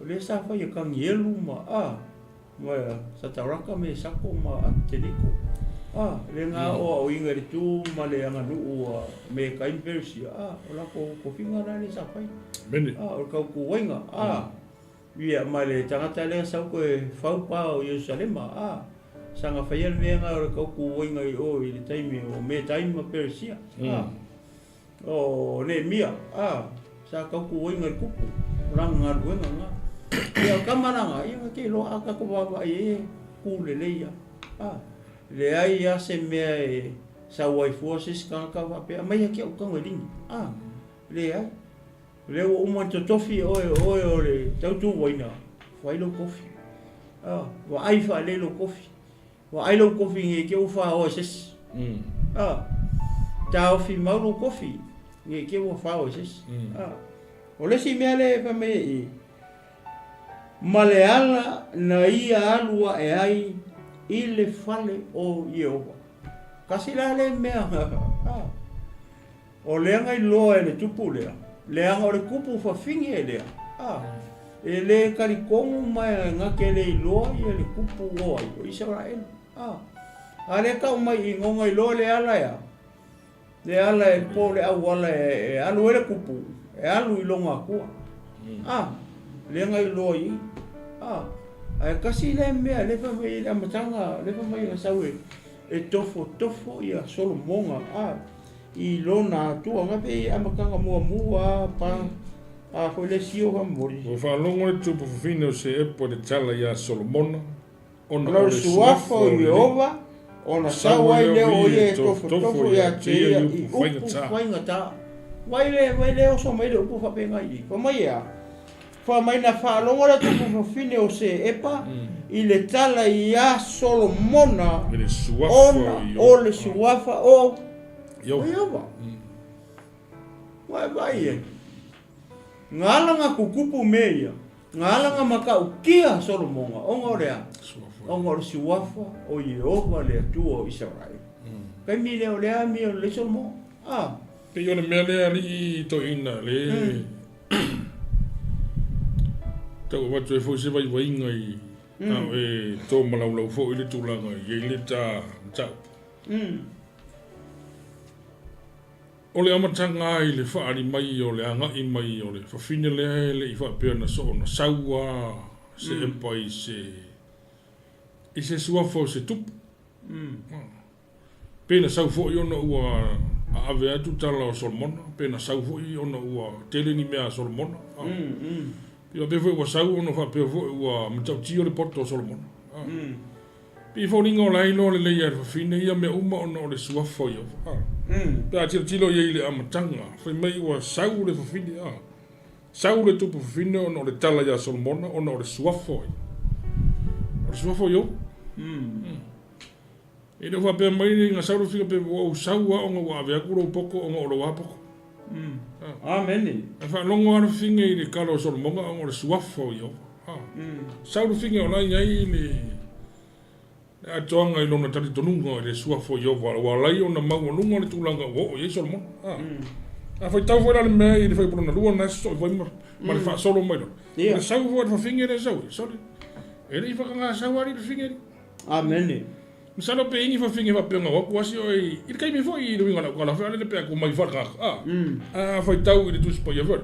O lea sa fai e Kanielu ma, a, ma Sataraka, Mesako ma Ateteniko. A, le ga aoaoina i le tu ma le aganuu a Mekai ma Peresia, a, o latou tofiga la lea sa fai.
Amene.
A, o le tautuaina, a, ia, ma le tagata lea sau toe fau pa o Ierusalema, a, saga faia le mea lena o le tautuaina i o i le taimi o Metai ma Peresia, a. O Neemia, a, sa tautuaina i le tupu, o lana galuega lena. Ia, o tama la na, ia, na te iloa a tatou vaavaai i ai e ku lelei lava. A, leai lava se mea e sau ai fua se isi tagata faapea, aumai ia te au tago e ligi. A, leai. O lea ua uma ona totofi oe, o oe o le tautuaina, fai lou tofi. A, vaai faalelei lou tofi. Vaai lou kofi nei te ua faoa e se isi. A, taofi mau lou kofi nei te ua faoa e se isi. A, o le isi mea lea e fai mai ai i, ma le ala na ia alu aʻe ai i le fale o Ieova. Kasi la lea mea, a, O lea na iloa e le tupu lea, leaga o le kupu fafine lea, a, e le talitonu ma e na te le iloa ia le kupu o ai, o Isaraelu, a. A lea tau mai i nona iloa le ala e a, le ala e po o le auala e alu ai le kupu, e alu i lona Atua, a, lea na iloa i i, a. Ae tasi lea mea lea fai mai i le amataga, lea fai mai na sau e tofotofo ia Solomona, a. I lona Atua nga pei amataga muamua pa a foi le sio famoli.
Ua faalogo le tupu fafine o Seepo i le tala iā Solomona, ona
o le suafa o Ieova, ona sau ai lea o ia e tofotofo iā te ia i upu faigata. Vai le, vai le oso mai le upu faapena i i. Fai mai e a? Fai mai na faalogo le tupu fafine o Seepa i le tala iā Solomona, ona o le suafa o Ieova. Ua e vaai e? Nga ala nga kukupu mea ia, nga ala nga matautia Solomona, ona o le a? Ona o le suafa o Ieova le Atua o Isaraelu. Taimi lea o le a mea o le Solomona? A.
Pei o le mea lea alii toeaina le tau avatu ai foi se vaivaiga i a o e tōmalaulau foi le tulaga i ai le ta mataupu. O le amataga i le faaali mai o le agai mai o le fafine lea e le i faapea na soona sau a se epa i se i se suafa o se tupu. Pe na sau foi ona ua aave atu tala o Solomona, pe na sau foi ona ua tele ni mea a Solomona. Pe faapea foi ua sau ona faapea foi ua matautia le poto o Solomona. Pei foliga o la e iloa lelei lava e le fafine ia mea uma ona o le suafa o Ieova. Pe a tilotilo i ai i le amataga, fai mai ua sau le fafine, a. Sau le tupu fafine ona o le tala iā Solomona ona o le suafa o O le suafa o Ieova. E le o faapea mai na sau le fafine pe ua ou sau lava ona ua ave atu lou poto ona o lou a poto.
Amene.
Ae faalogo lava le fafine i le tala o Solomona ona o le suafa o Ieova. Sau le fafine o la e i ai le atoaga i lona talitonuga i le suafa o Ieova, ua ala ai ona maualuga le tulaga ua oo i ai Solomona. A faitau foi la le mea i le fuaiupu lona lua lena e sosoo ifo ai ma le faasolo mai loa. O le sau foi a le fafine lea e sau ai, sole, e le i whakangasau alii le fafine alii.
Amene.
Masalo pe i ni fafine faapea na o atu asi oe i le taimi foi i le uiga o lau tala foi ale pe a ku mai i whalekaka. A faitau i le Tusi Paia foi.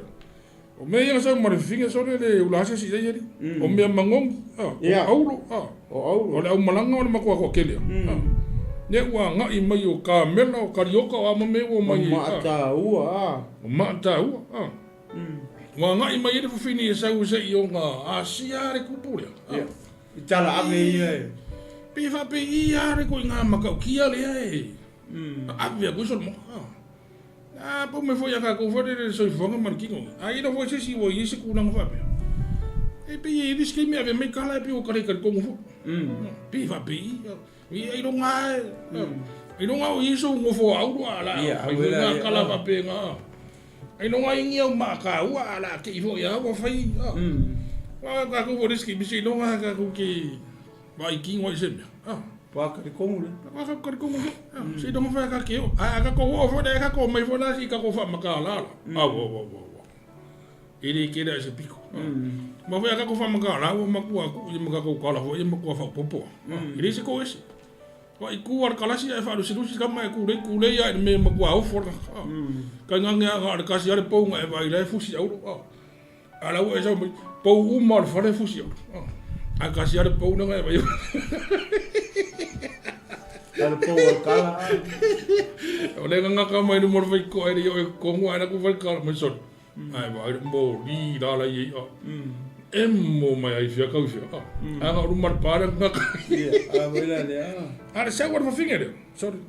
O mea ia na sau ma le fafine sole le ula asi asi i ai alii. O mea magogi, o aulo, o le aumalaga o le matua toatele. Lea ua agai mai o kamela, o karioka, o a ma mea ua mai.
O maataua.
O maataua. Ua agai mai ai le fafine e sau se i ona asia le kupu lea.
I tala ave ia e.
Pe faapei ia le koiga matautia lea e ave atu ai Solomona. A pau mai foi ia tatou foi le soifuaga ma le tino. A i ai foi se isi ua i ai se tulaga faapea. E pei e le isi taimi e ave mai kala e pei ua kala i talitonu foi. Pei e faapei, ia ailoga lava e, ailoga o i sou nofo auro a o le a fai foi na kala faapena. Ailoga i ni au maa taua a o le a te i foi lava ua fai. Aua o tatou foi i le isi taimi seiloga lava tatou te vaai kino ai i se mea.
Matua talitonu lea.
Matua talitonu foi. Seiloga foi a tatou te oo. Ae a tatou oo foi la, tatou omai foi la se i tatou faamatala la. Au, au, au, au. E le tele ae se piko. Ma foi a tatou faamatala ua matua tuu ia ma tatou tala foi ia matua faaopoopo lava. E leai se toese. Aua i tu lava le kalasi ae faalusilusi tama e tulei tulei lava i le mea e matua ofo le tagata. Tainane lava na o le tasi lava le pou na e vaai la e fusi auro. A o la ua e sau mai, pou uma o le fale e fusi auro. Ae tasi lava le pou lea na e vaai.
A le pou o le kala.
O lea na gata mai luma o le faitotoa e le i oo i totonu ae la ku fai kala mai sole. Ae vaai le moli la la i a. Emo mai ai fia kau fia. A nga luma le pale nga.
Ia, a voi la le a.
A le sau le fafinge le. Sorry.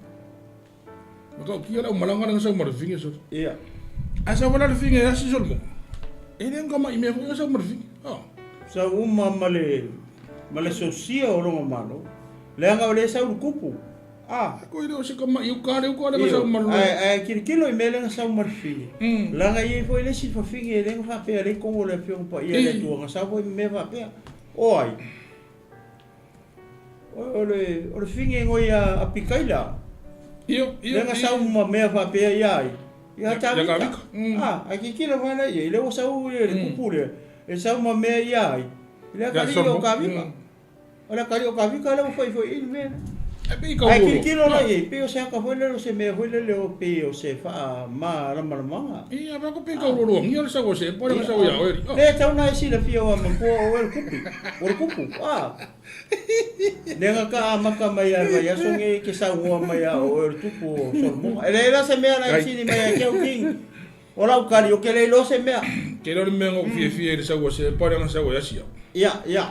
Ma kau kia la malanga la sau ma le finge sorry.
Ia.
A sau la le finge asi sol mo. E le nga ma i me foi sau ma le finge. Ah.
Sau uma ma le ma le sosia o longa malo. Leaga o le sau le kupu.
A. Ko i le o se kama i uka le uka le ka sau malu.
Ae ae kilokilo i mea lea na sau ma le fili. Leaga e i ai foi le isi fafine e le na faapea le kogo le Afioga Paia i le Atua na sau foi ma mea faapea. O ai? O le o le fine ngoi a Apikaila.
Io io.
Lea na sau ma mea faapea ia ai. Ia Tavita. A, ae kilokilo mai la ia, i lea ua sau le kupu lea, e sau ma mea ia ai. I le atalii o Kavika. O le atalii o Kavika lea ua fai foi i le mea lea.
E pei kau
Ae tilotilo la i ai, pei o se aka foi lele o se mea foi lele o pei o se faamalamalamaga.
Ia, pei ko pei kau loloagia le sau o se po le sau ia oe.
Le tau na e silafia o matua o oe le kupi. O le kupu, a. Lea ka amata mai a le vaiaso nei ke saunoa mai a o oe le tupu o Solomona. E leai la se mea la e sili mai ia te au King. O lau kali, o ke le iloa se mea.
Ke iloa le mea na ou fiafia i le sau a Seepa lea na sau ai Asia.
Ia, ia.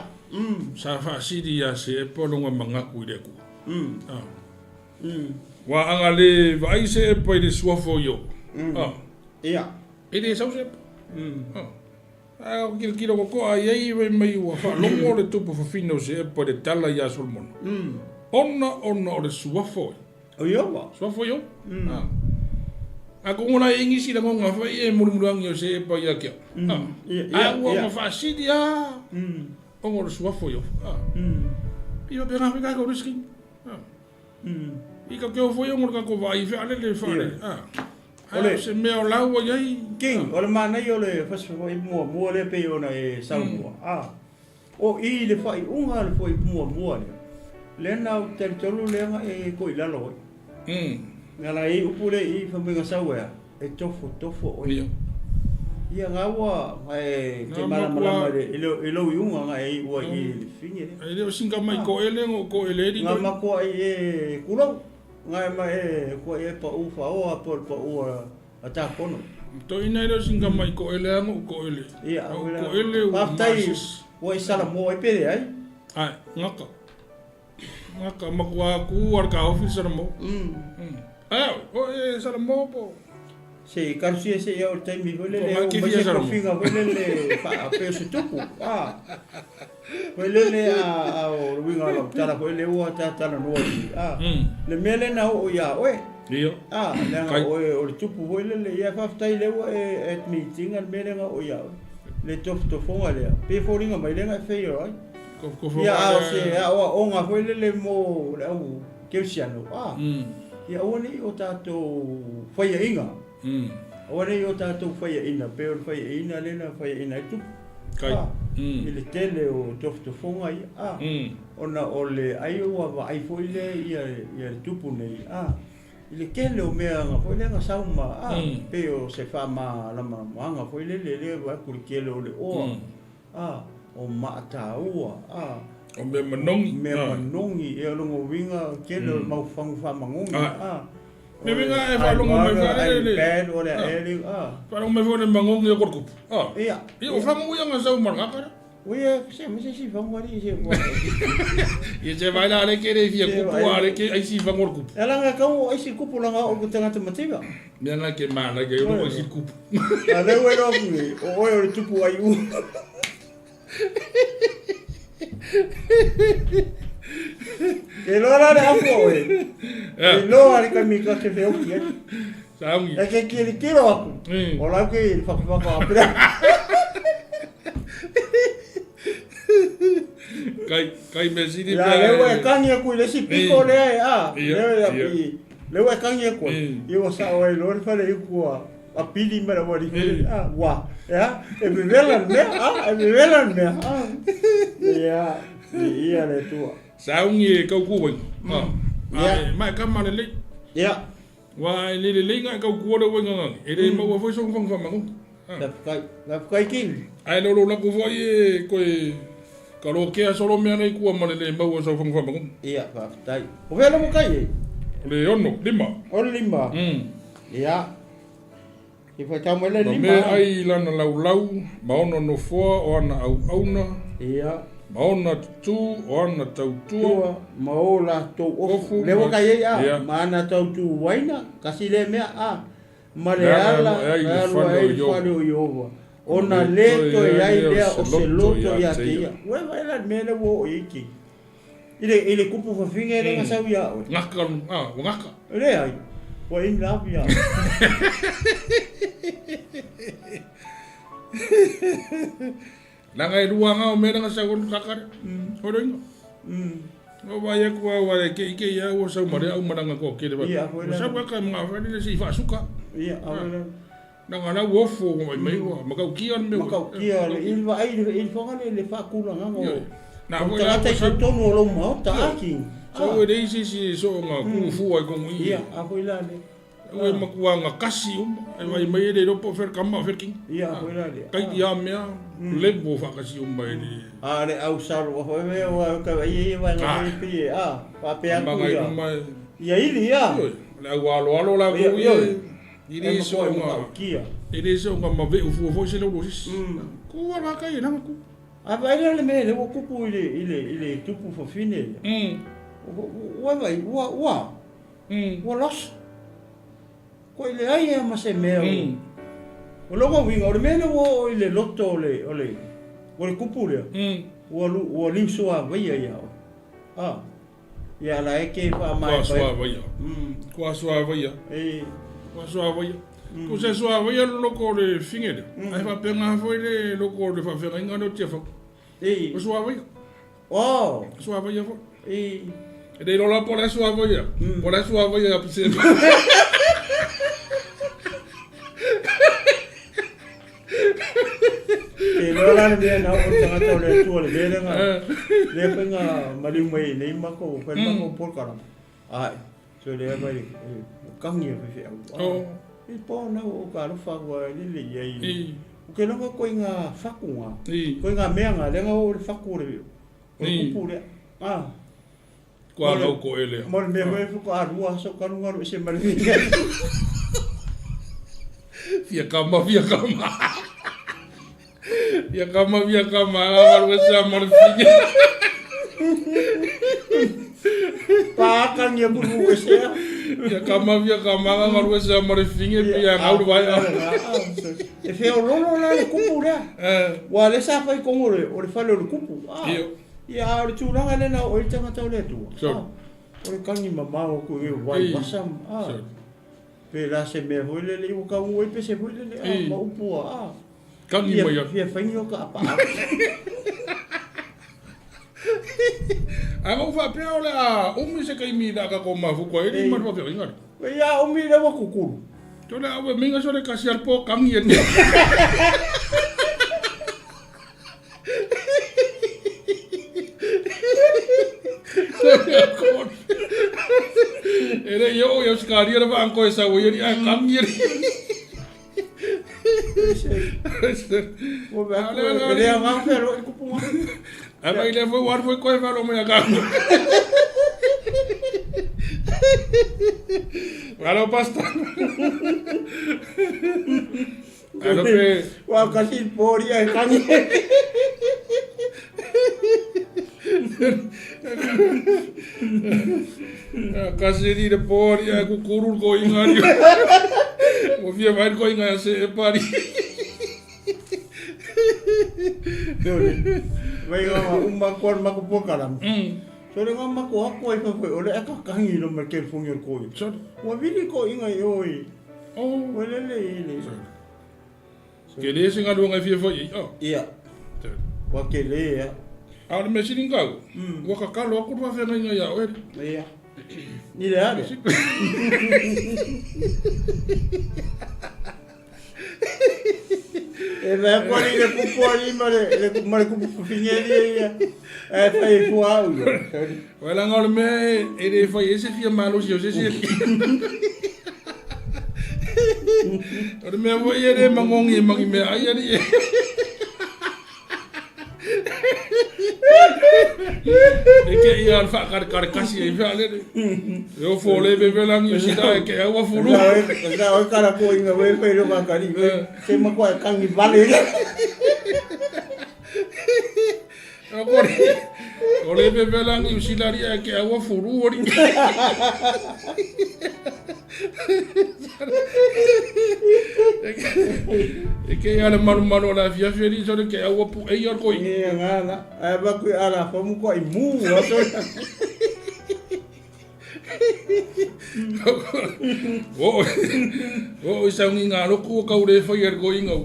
Sa faasili ia Seepa lona manatu i le Atua. Ua aga le vaai Seepa i le suafa o Iobo.
Ia.
E le sau Seepa. Ae o kilokilo kokoa i ai fai mai ua faalogo le tupu fafine o Seepa i le tala ia Solomona. Ona ona o le suafa o
O Ioba.
Suafa o Ioba. A ko ngona e ngisi la ngonga fai e mulimuluangi o Seepa ia kia. A ua ma faasili a. Ona o le suafa o Ioba. Ia pe ngā ka ko riski. I ka keo foi ona o le kako vaai fealele fealele.
Ole
se mea o lau ai ai.
King, o le manaia o le fasifo'i muamua lea pei ona e saunoa, a, o i le faaiuga o le fo'i muamua lea, lea na ou talitonu lea na e ko'i lalo ai. Nga la i upu lea i fai mai na sau ea, e tofotofo oe.
Ia.
Ia nga ua nga e te malamalama i le i lou iuga nga e iu ai i le fine lea.
E le o singa mai ko ele ngo ko ele ri.
Nga makoa i e kulou. Nga e ma e kua e pa'u whaoa po le pa'u a Takono.
Toina e le o singa mai ko ele a ngo ko ele.
Ia,
O ko ele ua
Faafetai
masis.
ua i Salamoa ai pe leai.
Ae, ngaka. Ngaka makua ku ar ka office Salamoa. Ae, o e Salamoa po.
Se i karusia se ia o le taimi foi lele
Po
o
mai
mai
ke
se
fia Salamoa.
tofiga foi lele faa pe o se tupu. Ah. Foi lele a o le uiga o lau tala foi lele ua ta talanoa i a. Le mea lea na oo ia oe.
Ia.
A, leaga oe o le tupu foi lele ia faafetai lea ua e admit ina le mea lea na oo ia oe. Le tofotofoga lea. Pe foliga mai lea na e fail ai.
Tofotofoga
Ia a o se aoaoga foi lele mo le au kerisiano. A. Ia aua ne i o tatou faiaina. Aua ne i o tatou faiaina, pei o le faiaina lea na faiaina ai tupu.
Kai.
A, i le tele o tofotofoga ia, a, ona o le ai ua vaai foi lea ia, ia le tupu nei, a, i le tele o mea na foi lea na sau ma, a, pei o se faamalamalamaga foi lele lea vaai atu i le tele o le oa, a, o maataua, a,
O mea manogi.
Mea manogi, ia lona uiga tele o le mau fagu faamanogi, a.
Mea uiga e faalogo mai foi le.
Bad o le ae, a.
Faalogo mai foi le manogi o kupu. A.
Ia.
Ia o fagu ia nga sau ma ngaka.
Ui se me se si fagu ari se.
Ia se vai la le ke le fia kupu a le ke ai si fagu o kupu.
Ela nga kau ai si kupu langa o tangata mativa.
Mea nga ke mana ke o ai si kupu.
A le ue ro o oe o le tupu ai u. Ke loa la le afu o oe. Ke loa le kami ka te feoki ai.
Saungi.
E ke kiri kiro aku. O lau ke i whakawhaka a pera.
Kai, kai me siri
pea. Ia, leo e kangi aku i le si piko lea e a. Leo e leo e kangi aku. I o sa o e loa le whare i kua. A pili ma le wari whare. A, wa. Ea, e vevela le mea. A, e vevela le mea. A. Ia, ia le tua.
Saungi e kau kuwai. A, mai kama le lei.
Ia.
Wa e le lelei nga e kau kua le uenga ngangi. E le maua foi song fang fama ngongi.
Lafkai, lafkai king.
Ae lolo laku foi e koe ka lo kea solo mea nei kua ma le le maua sau fang fama ngongi.
Ia, faafetai. O fea lava kai e?
O le ono, lima.
O le lima. Ia. I whaitau mai le
Ma
lima.
mea ai i lana laulau, ma ona nofoa o ana auauna.
Ia.
Ma ona tutū o ana tautua.
Tua, ma o latou ofu. Lea ua kai ai a, ma ana tautu uaina, kasi lea mea a, ma le ala e alu ai i le fale o Ieova, ona le toe ai lea o se loto ia te ia. Ua e vaai la i le mea lea ua oo i ai ki. I le, i le kupu fafine e le gasau ia oe.
Gaka, a, ua gaka.
Leai, ua in love ia oe.
Leaga e lua nga o mea na gasau o le gaka lea. Hoi loinga. O vai aku au a ke ike ia ua sau ma le au malanga ko kele va. Ua sau aka mga whare le si whaasuka.
Ia, a la.
Nanga lau ofo o mai mai ua makaukia le mea.
Makaukia le i le ai le i whanga le le whaakulanga o.
Na
foi la tagata i totonu o lou maota aki.
Sau e leai se isi e soo nga kuufua i kongo i.
Ia, a foi la le.
Ua e makua nga kasi uma, e vai mai e le iloa po o fea le kama o fea le kingi.
Ia, a foi la le.
Kai i a mea, levo whaakasi uma e le.
A le au salo a foi mea ua ka ai e vai nga foi pi e a, whapea atu ia. Ia ili ia.
Le au aloalo la ku ia. E le so nga, e le so nga ma veu fua foi se lolo sisi. Ku ala kai e nanga ku.
A vai lea le mea lea ua kupu i le, i le, i le tupu fafine lea. Ua vai, ua, ua, ua lost. Koe leai lea ma se mea o, o lona uiga, o le mea lea ua oo i le loto o le, o le, o le kupu lea, ua, ua liusuāvaia ia oe. A, ia la e ke faamaepae.
Kua suāvaia. Kua suāvaia.
E.
Kua suāvaia. Ko se suāvaia le loko o le finge lea. Ae faapena foi le loko o le faafeagaiga lea o Tiafau.
E.
O suāvaia.
Oh.
Suāvaia foi.
E.
E le iloa la po o le a suāvaia. Po o le a suāvaia ia pise.
Ke iloa la le mea na oo le tagata o le Atua le mea lea na lea foi na maliu mai ai nei matou fai le matou polokalame. Ae, so lea mai le kagi a faifeau.
Oh.
I po na o ka alofa ua lele i ai. O ke lava koe ngā whaku ngā. Koe ngā mea ngā, lea ngā o le whaku o le, o le kupu lea. Ah.
Kua ngau ko e lea.
Mo le mea hoi fuka arua aso karu ngaru e se mare whika.
Fia kama, fia kama. Fia kama, fia kama, nga ngaru e se mare whika.
Pākangi a muru e se a.
Fia kama, fia kama, nga ngaru e se mare whika, pia ngau vai a.
E wheololo la le kupu lea. Ua le sa whai kongo le, o le whale o le kupu. Ia, a o le tulaga lea na oo ai le tagata o le Atua.
Sure.
O le kagi mamao aku i wai wasa, a.
Sure.
Pe la se mea foi lele i ua kau ai pe se foi lele, a, ma upu a, a.
Kagi mai atu.
Fia faigi o ka apa.
A ngau faapea o le a umi se kaimi la ka ko mafuku ai ni ma faafeagaiga le.
Ia umi le ua kukulu.
To le au e minga so le kasi al po kangi e ni. E le i oo i Australia le vaango e sau ai ali ae kangi ali.
Ua vea koe, e le aoga whealo i kupu ngā.
Ae mai lea foi ua alu foi koe whealo mai a kangi. Malo pastor. Alo pe.
Ua kasi pori ai kangi.
Kasi ni le pori ai kukuru ko inga ni. Ua fia mai ko inga se e pari.
Vai o uma ko ma ko pokalam. So le ngama ko ako ai fa o le aka kangi lo ma ke fungi ko. Wa vili ko inga i oi.
Oh.
Wa le le le.
Ke le se ngaluanga e fia fai ai. Oh.
Ia. Wa ke le ia.
A o le mea sili ngau. Ua kakalo aku le faafeagaiga ia oe.
Ia. Ni le ale. E mea koa ni le kupu ali ma le ma le kupu fafine ia. E fai e fua au ia.
O la ngau le mea e le fai e se fia malosi o se se. O le mea foi e le magogi e magi mea ai ali. E ke ia al whaakarekare ai wha lele. E o fō le vevelangi o sida e ke aua fulu.
Sa o kara ko inga we fai lo makari. Se ma koa kangi vale.
O kore. O le vevelangi o sida e ke aua fulu ori. E ke ia le malu malu o la fia fia li so le ke aua pu e ia koi.
Ia ngala. Ai ba ku ala fa mu ko i mu wa so.
O o i saungi ngā roku o kau le whai ar koi ngau.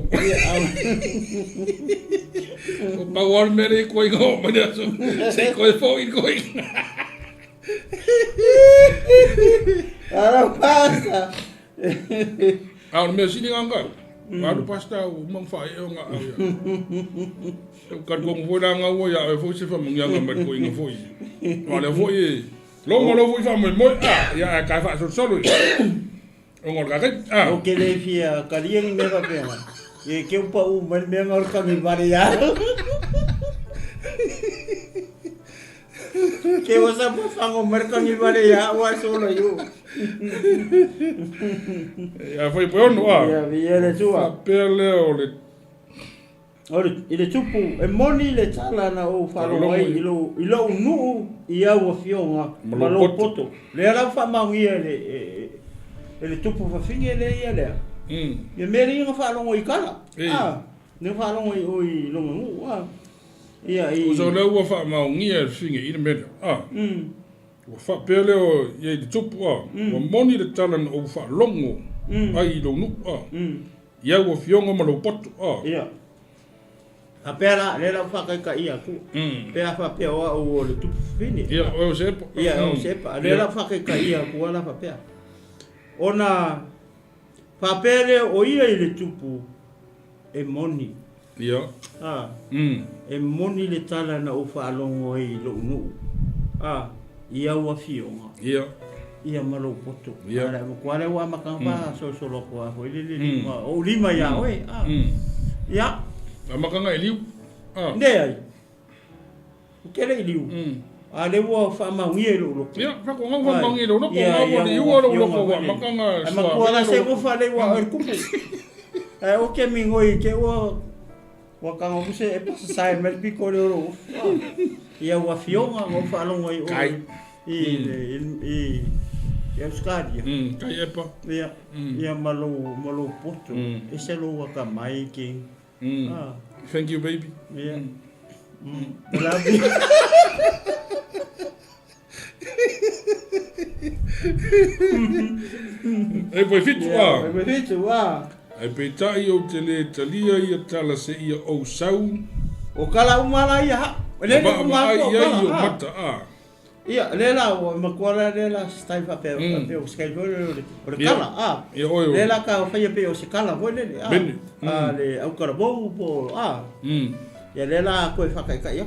O pau al mere koi ngau mai aso. Se koe fo i koi.
Ara pasa.
A o le mea sili ngā ngau. Alu pasta o mang whae o ngā au ia. O ka kongu foi la ngau ia e foi se fa mangianga mai koi ngā foi. O le foi e. Longo lo foi fa moi moi a ia e kai fa so solo. O ngol ka kai a.
O ke le fia karia ni me fa pena. E ke upa u mai me ngol kangi vale ya. Ke o sa pa fango mai kangi vale ya wa solo yu.
Ia foi po ono a.
Ia vi le tua.
Fa pele o le
O le i le tupu e moni le tala na o whalo ai i lo i lo nuu i au afioga ma lo poto. Le ala fa maungia le e le tupu fafine le ia lea. Ia mea le inga whaalongo i kala. Ah, ne whaalongo i o i longa nuu. Ah. Ia i
O so le ua fa maungia le finge i le mea. Ah. Ua fa pele o ia i le tupu a. Ua moni le tala na o whaalongo ai i lo nuu a. Ia ua fionga ma lo poto a.
Ia. A pera le la fa kai ia ku. Pera fa pe o o le tupu fini.
Ia o sepa.
Ia o sepa. Le la fa kai ia ku ala fa pea. Ona fa pele o ia i le tupu e moni.
Ia.
Ah. E moni le tala na o whaalongo ai lo nuu. Ah, ia ua fionga.
Ia.
Ia malo poto.
Ia.
Ala ko ala wa makanga so so lo ko ho le le lima. O lima ia oe. Ah. Ia.
A makanga e liu. Ah.
Ne ai. O ke le liu. A le ua whaamaungia i lo loko.
Ia, whako ngau whaamaungia i lo loko. Ngau wa le ua lo loko wa makanga
sua. A makua la se ufa le ua o le kupu. Ai o ke mingoi ke ua ua kanga kuse e pasa sae mai le piko le oro. Ia ua fionga ngau whaalongo i o.
Kai.
I Australia.
Kai epa.
Ia. Ia malo poto. E se lo waka mai ki. Ah.
Thank you, baby.
Yeah. Love you.
E poi fitu a.
E poi fitu a.
E peitai o te le talia ia tala se ia o sau.
O kala umala ia ha. Le le umala
ko kala. Ia mata a.
Ia le la o makuala le la stai fa pe pe o skai o le kala a.
Ia oi.
Le la ka o whaia pe o se kala voi le le a. A le au karabou po a. Ia le la koe whakaika ia.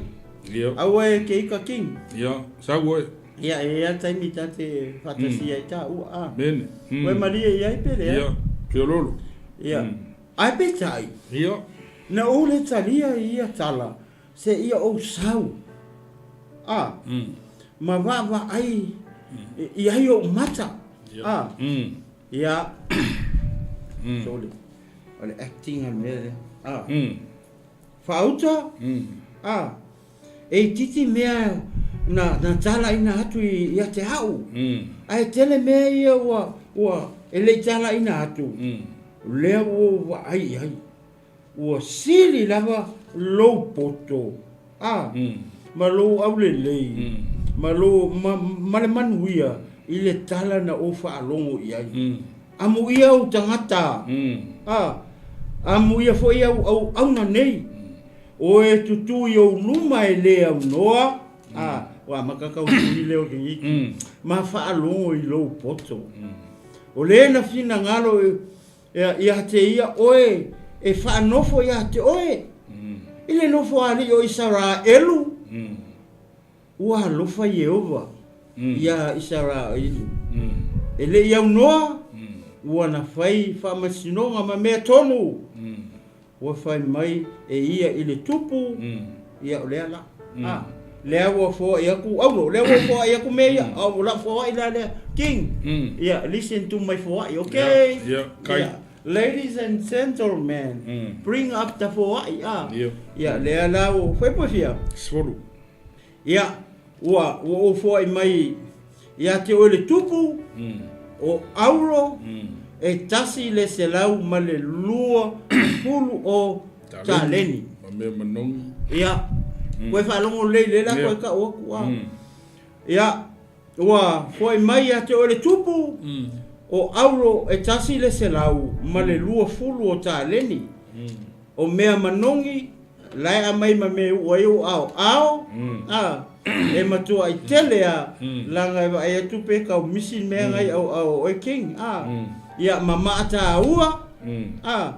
Ia.
Au e ke ika king.
Ia, sau oe.
Ia, e ia taimi ta te whatasia i tā ua a.
Mene.
Koe maria ia i pere.
Ia, ke lolo.
Ia. Ai pe tai.
Ia.
Na o le talia ia tala, se ia o sau. A. Ma wawa ai, i ai o mata. A. Ia. Sole. O le acting al mea le. A. Whauta. A. E titi mea na tala ina atu i a te hau. Ai tele mea ia ua e lei tala ina atu. Lea ua ai ai. Ua sili lava lou poto, a, ma lou aulelei, ma lou, ma, ma le manuia i le tala na ou faalogo i ai. Amuia ou tagata, a, amuia foi au auauna nei, o e tutū i ou luma e lē aunoa, a, ua amata tau tui lea o le Kegiti, ma faalogo i lou poto. O lē na finagalo Ia te ia oe e faanofo ia te oe i le nofoalii o Isaraelu, ua alofa Ieova iā Isaraelu, e le i aunoa, ua na fai faamasinoga ma mea tonu, ua fai mai e ia i le tupu, ia o lea la. A, lea ua foai atu Aulo, lea ua foai atu mea ia, a o lau foai la lea, King, ia, listen to my foai, okay?
Yeah, kai.
Yeah. Ladies and gentlemen, bring up the foai, a.
Yeah.
Ia, lea la ua, fai po fia?
10.
Ia, ua, ua ou foai mai ia te oe le tupu, o Aulo, e 120 o taleni.
Ma mea manogi.
Ia, koe faalogo lelei lea la koe tau atu a. Ia, ua foai mai ia te oe le tupu, o Aulo e 120 o taleni. O mea manogi, la e aumai ma mea e uu ai ou aoao, a, e matuai tele a, leaga e vaai atu pe tau misi le mea na i auao o oe King, a, ia ma maataua, a,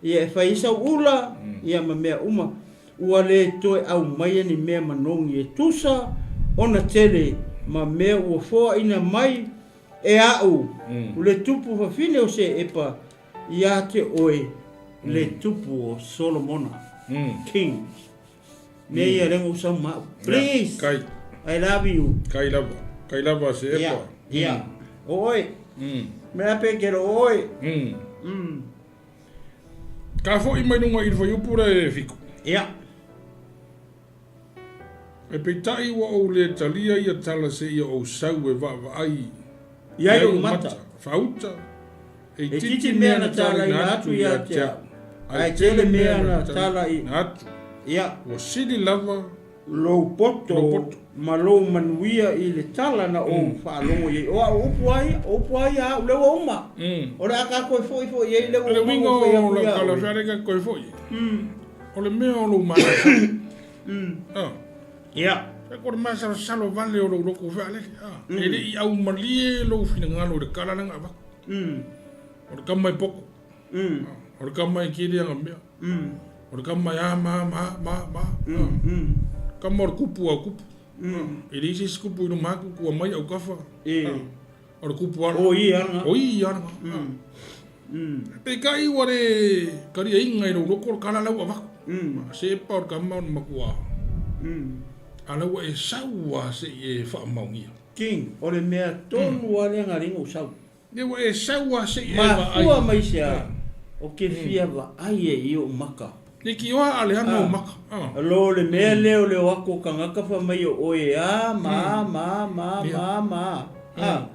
ia e fai ai sau ula, ia ma mea uma. Ua le toe aumaia ni mea manogi e tusa ona tele ma mea ua foaina mai e a'u le tupu fafine o Se'epa Ia te oe le tupu o Solomona, King. Mea ia lea na ou sau ma au. Please!
Kai.
I love you.
Kai lava. Kai lava se epa.
Ia, ia. O oe. Mea pe kero o oe.
Ka fo'i mai lunga i le fuaiupu lea e 7.
Ia.
Ae peitai ua ou le talia ia tala seia ou sau e vaavaai
i ai ou mata.
Faauta, e itiiti mea na talaina atu ia te au, ae tele mea na talaina atu.
Ia.
Ua sili lava
lou poto ma lou manuia i le tala na ou faalogo i ai. O au upu lava ia, o upu lava ia a au, lea ua uma. O le a ka toe foi foi i ai lea ua
O le
uma
uiga
ona ou fai
o
atu
lau
ia
tala
oe.
fea lea ka toe foi. O le mea o lou masalosalo. Ah.
Ia.
E ko le masalosalo vale o lou loto fealele. Ah. E le i aumalie lou finagalo i le kala lea na avatu. O le kama e poto. Ah. O le kama e kele ana mea. O le kama e a ma ma ma ma. Ah. Kama o le kupu a kupu. Ah. E leai se isi kupu i luma atu kua mai autafa.
E.
Ah. O le kupu ala.
O ia ana.
O ia ana. Ah. Peitai ua le kaliaina i lou loko le kala lau avatu. Se pa o le kama o le matua. A lau ua e sau a se i e faamaonia.
King, o le mea tonu lava lea na alii ona ou sau.
Le ua e sau a se i e vaai.
Mafua mai se a, o ke fia vaai e i ou maka.
Le kioa a le ana o maka.
Lo le mea lea o le o atu o tagata fai mai o oe e a ma ma ma ma ma. A.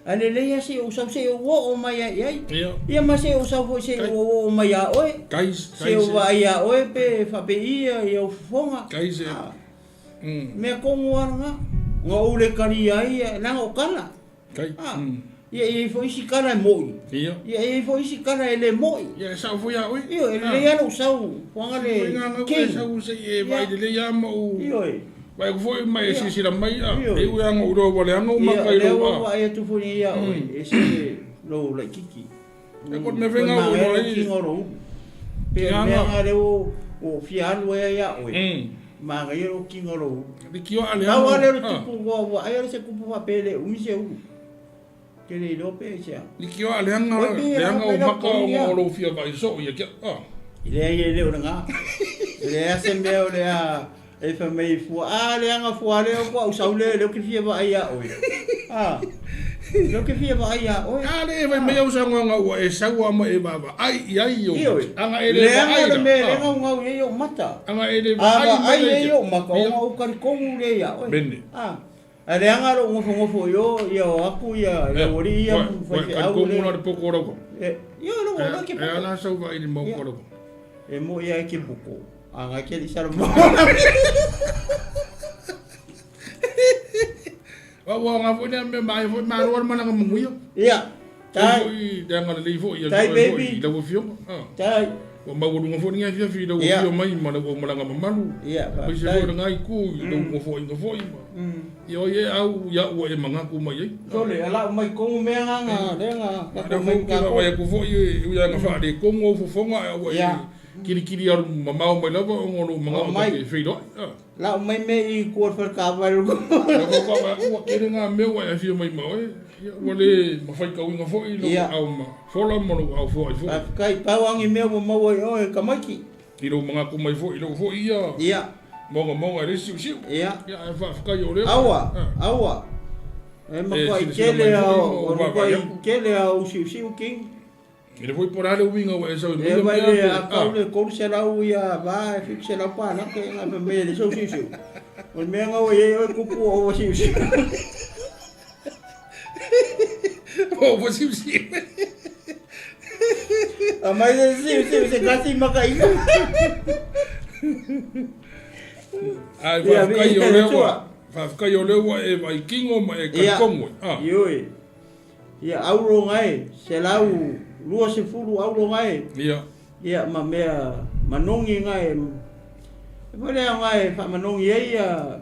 Ae lelei lava se i ou sau se i ou oo mai ai i ai. Ia ma se i ou sau foi se i ou oo mai ia oe. Se i ou vaai ia oe pe faapei ia ou fofoga. Mea tonu lava lena. Na ou le talia ai leaga o tala. Ia e i ai foi isi tala e moi. Ia e i ai foi isi tala e le moi.
Ia e sao foi ia oe.
Ioe, e lelei lava lou sau fuaga le
king. Sau se i e vaai lelei lava ma ou Vaai atu foi ma e silasila mai, a, e ui lava ina ou iloa ua leaga ou maka i lou a.
Ia, o lea ua vaai atu foi nei ia oe, e ese lou laitiiti.
E ko le mea foi na ua iloa ai.
Kinga o lou ulu. Pe o le mea na lea ua ou fia alu ai ia oe, manaia lou kinga o lou ulu.
Le kioa a leaga.
Pau lava lea o le tupu, ua vaai lava se tupu faapea e le umi se ulu. Ke le iloa pe aisea.
Le kioa a leaga, leaga ou maka ona o lou fia vaai soo ia kia, a.
Leai e le o lena. E leai se mea o le a e fai mai fua, a leaga fua lea o au sau lea lea ou te fia vaai ia oe. A, lea ou te fia vaai ia oe.
A le e fai mai au saunoaga ua e sau a ma e vaavaai i ai ou
Ioe.
Aga e le
Leaga
vaai
le
la.
mea lea gaugau i ai ou mata.
Aga e le
A
vaai mai
vaai
ai
ai ou maka,
Ia.
ona ou talitonu lea ia oe.
Mene.
A, ae leaga lou nofonofo i o, ia o atu ia le aualii ia
Ua,
ma
ua,
faifeau
talitonu
le.
la le poko o lau kama.
E, ia lou
E,
ola ke
e
poko.
ala sau vaai i le mau
Ia.
o lau kama.
E moi ai ke poko. A ngai ke li Salomona.
Ua ua nga foi lea mea ma ai foi malo le malaga manuia.
Ia,
tai. Foi le agalelei foi ia
Tai, baby.
I lau afioga. Ah.
Tai.
Ua maualuga foi lenei afiafi i lau afio mai ma lau aumalaga mamalu.
Ia,
Aemaise foi lena itu i lau nofoaiga foi ma. Ia oi e au ia ua e manatu mai ai.
Sole, ala mai komu mea nga nga le nga
ka ko mai ka ko. Ai foi e ui anga fa le komu au fofoga ai ua e kilikili alu mamao mai lava ona o lou manao ta te feiloai.
Lau mai me i kua whare ka vai
ua kere ngā mea ua e awhia mai ma oe. Ua le mawhai kauinga foi lou au ma fola ma lou au foai foi.
Faafetai pau angi mea ua maua i oe tamaiti.
I lou mangaku mai foi i lou foi ia.
Ia.
Mogamoga e le siusiu.
Ia.
Ia ae faafetai o lea.
Aua, aua. E makuai tele a o makuai tele a o siusiu king.
E le foi po o le a le uiga ua e sau
e mai le a kau le 300 ia va e 700 pa na ke nga me me le sau siusiu. O le mea nga o ye o kupu o o siusiu.
O o siusiu.
A mai le siusiu se kasi maka ina.
Ai faafetai o lea ua faafetai o lea ua e vaai kino ma e talitonu
ai. Ioe. Ia auloga e, 120 auloga e.
Ia.
Ia ma mea manogi ga e. E foi le aoga e faamanogi ai ia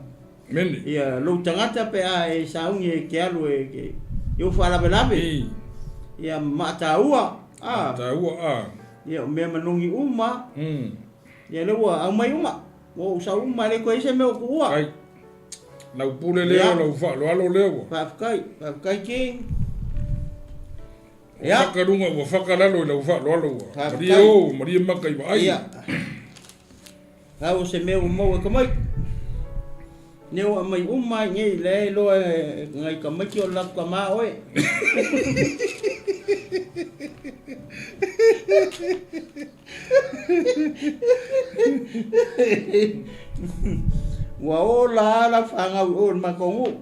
Mene.
Ia lou tagata pe a e sauni e ke alu e ke i ou faalavelave.
I.
Ia maataua. A.
Maataua a.
Ia o mea manogi uma.
Mm.
Ia lea ua aumai uma. Ua ou sau uma e le toe i ai se mea o kuua.
Ai. Lau pule lea,
Ia.
lau faaaloalo lea ua.
Faafetai, faafetai King.
Ua
Ia.
faka luga, ua faka lalo i lau faaaloalo ua.
Faafetai.
Malie o, malie maka i vaai.
Ia. Au o se mea ua maua e tamaiti. Ne ua aumai uma ai nei lea e iloa e nai tamaiti o le latou tama oe. Ua ola lava lau fanau i o i le matou nuu.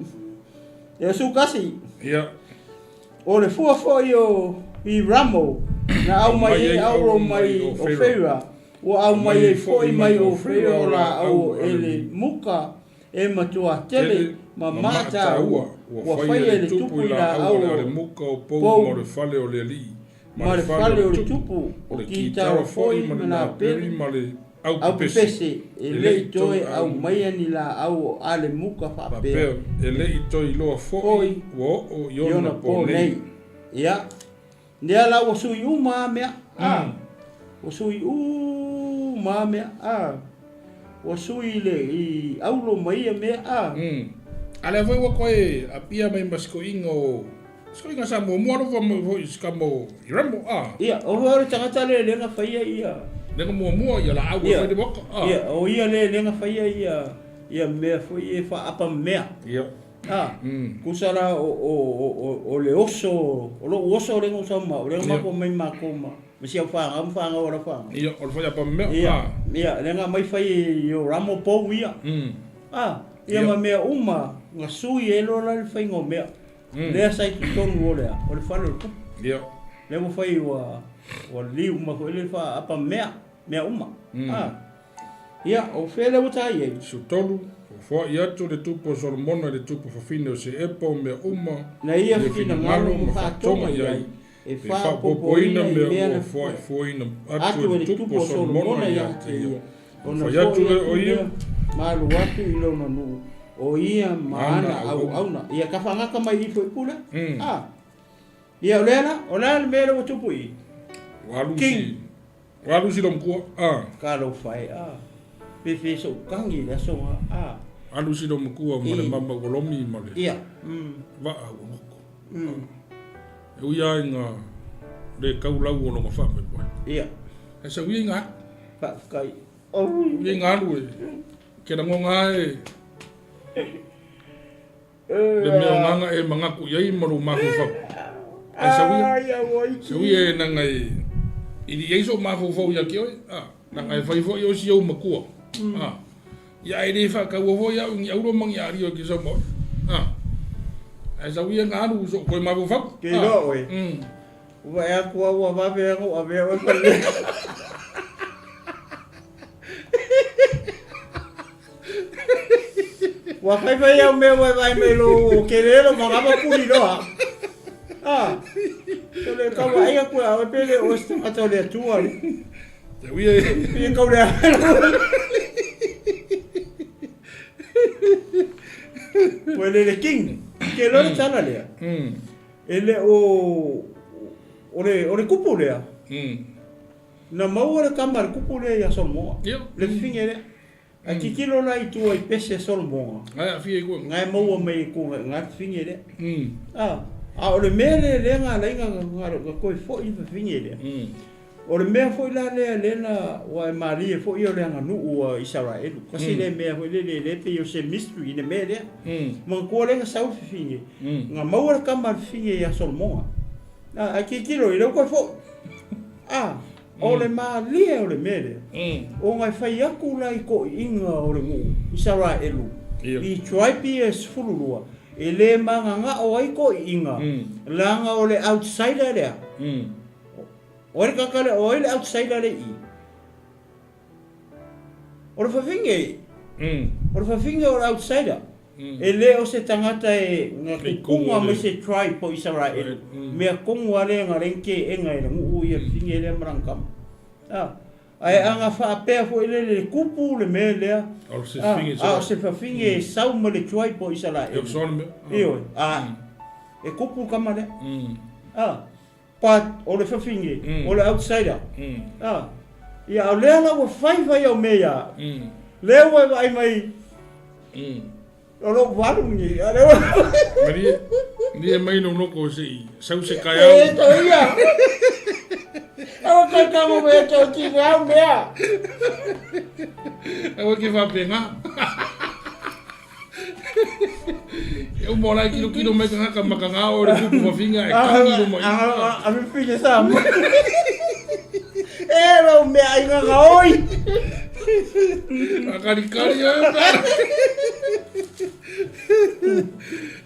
Iesu kasi.
Ia.
O le fua foi o Hiramo na aumai ai auro mai o Feira, ua aumai ai foi mai o Feira o laau o Elemuka e matua tele ma mataua, ua faia e le tupu i laau o pou ma le fale o le tupu, o kitara foi ma le napeli
ma le
aupepese, e le i toe aumaia ni laau o Alemuka faapea.
E le i toe iloa foi ua oo i ona po nei.
Ia, lea la ua sui uma a mea, a, ua sui uma a mea, a, ua sui le i aulo ma ia mea, a.
A lea foi ua toe apia mai ma sikoiga o sikoiga sa muamua lava mai foi i sikama o Iramo, a.
Ia, o foi o le tagata lea lea na faia ia.
Lea na muamua ia laau e fai le waka, a.
Ia, o ia lea lea na faia ia ia mea foi e faaapa mea.
Ia.
A, tusa la o o o o le oso, o lou oso lea na ou sau ma au, lea na matou aumai matou ma ma si au fanau ma fanau a lau fanau.
Ia, o le fai apa mea,
a. Ia, lea na aumai fai i o Ramo pou ia. A, ia ma mea uma na sui ai loa la le faiga o mea. Lea sa i totonu o le a, o le fale o le tupu.
Ia.
Lea ua fai ua ua liu uma foi le faaapa mea, mea uma. A, ia, o fea lea ua ta i ai?
13, Foafoa'i atu le tupu o Solomona i le tupu fafine o Seepa o mea uma
na ia finagalo ma faatoga i ai, e faaopoopoina i mea na
foa'ifuaina atu e le tupu o Solomona ia te ia.
Ona
Fai atu
foi
lea
atu
o ia,
lea ma alu atu i lona nuu, o ia ma ana auauna. Ia tafagata mai ifo i pule. A. Ia o lea la, o le a le mea lea ua tupu i i?
Ua alu
King.
si, ua alu si lomkua, a.
Talofa e, a. Fefe sou tangi i le aso ga, a.
Alu si lomkua ma le mama ua lomi ma le
Ia.
vaa ua goko. E ui lava ina le kau lau o lona faamoemoe.
Ia.
Ae sau ia ina alu.
Faafetai.
Ia ina alu e ke lagona lava e le mea o gaga e manatu i ai ma lou mafaufau. Ae sau ia, sau ia e naga e i li ai sou mafaufau ia te oe, a, naga e fai foi oe si ou matua. A, ia ae le faataua foi au i ni auro ma ni aalio e te sau ma oe. A, ae sau ia na alu sou toe mafaufau.
Ke iloa oe. Ua vaai atu au ua vave lava ona ou avea oe ma le. Ua fai fai au mea ua e vaai mai lou kele lo magava puli loa. Ah. So le kau ai aku a pe le o se tagata o le Atua le.
Te uia e.
Pe kau le Ua le le king. Ke lo le tala lea. E le o o le o le kupu lea. Na maua le kama le kupu lea ia Solomoa. Le fifine lea. A titilo la i tua i pese Solomoga.
Ngai aafia i kua.
Ngai maua mai i kua ngai fafine lea. A, a o le mea lea lea na ala ai na na toe foi le fafine lea. O le mea foi la lea lea na ua e malie foi o le aganuu a Isaraelu. Kasi lea mea foi lele lea pei o se mystery i le mea lea. Manatua lea na sau le fafine, na maua le tama a le fafine ia Solomoga. A, ae tilotilo i lea ua toe foi. A, O le malie o le mea lea, ona e fai atu la i toeaiina o le nuu Isaraelu, i tribe ia e 12, e le mananao ai toeaiina, leaga o le outsider lea. O ai le tagata lea, o ai le outsider lea i i? O le fafine, o le fafine o le outsider. E le o se tagata e na tutuga mai se tribe o Isaraelu, mea tonu a lea na leai ni keega e le nuu ia fafine lea ma lana tama. A, ae a na faapea foi lele le tupu le mea lea, a o se fafine e sau mai le tribe o Isaraelu, ioe, a, e tupu le tama lea. A, but o le fafine, o le outsider. A, ia a o lea la ua fai fai au mea ia, lea ua e vaai mai, O lou valu ni, a lea ua...
Malie, malie mai lou loko se i sau se kaeao.
E to ia. Aua kai kango me to ki ngau mea.
Aua ke whapenga. E umo lai kilo kilo mai kanga ka makanga o le kupu wawhinga e kangi lo mai.
A mi pine sa mo. E lo mea ai nganga oi.
A kari kari oi ka.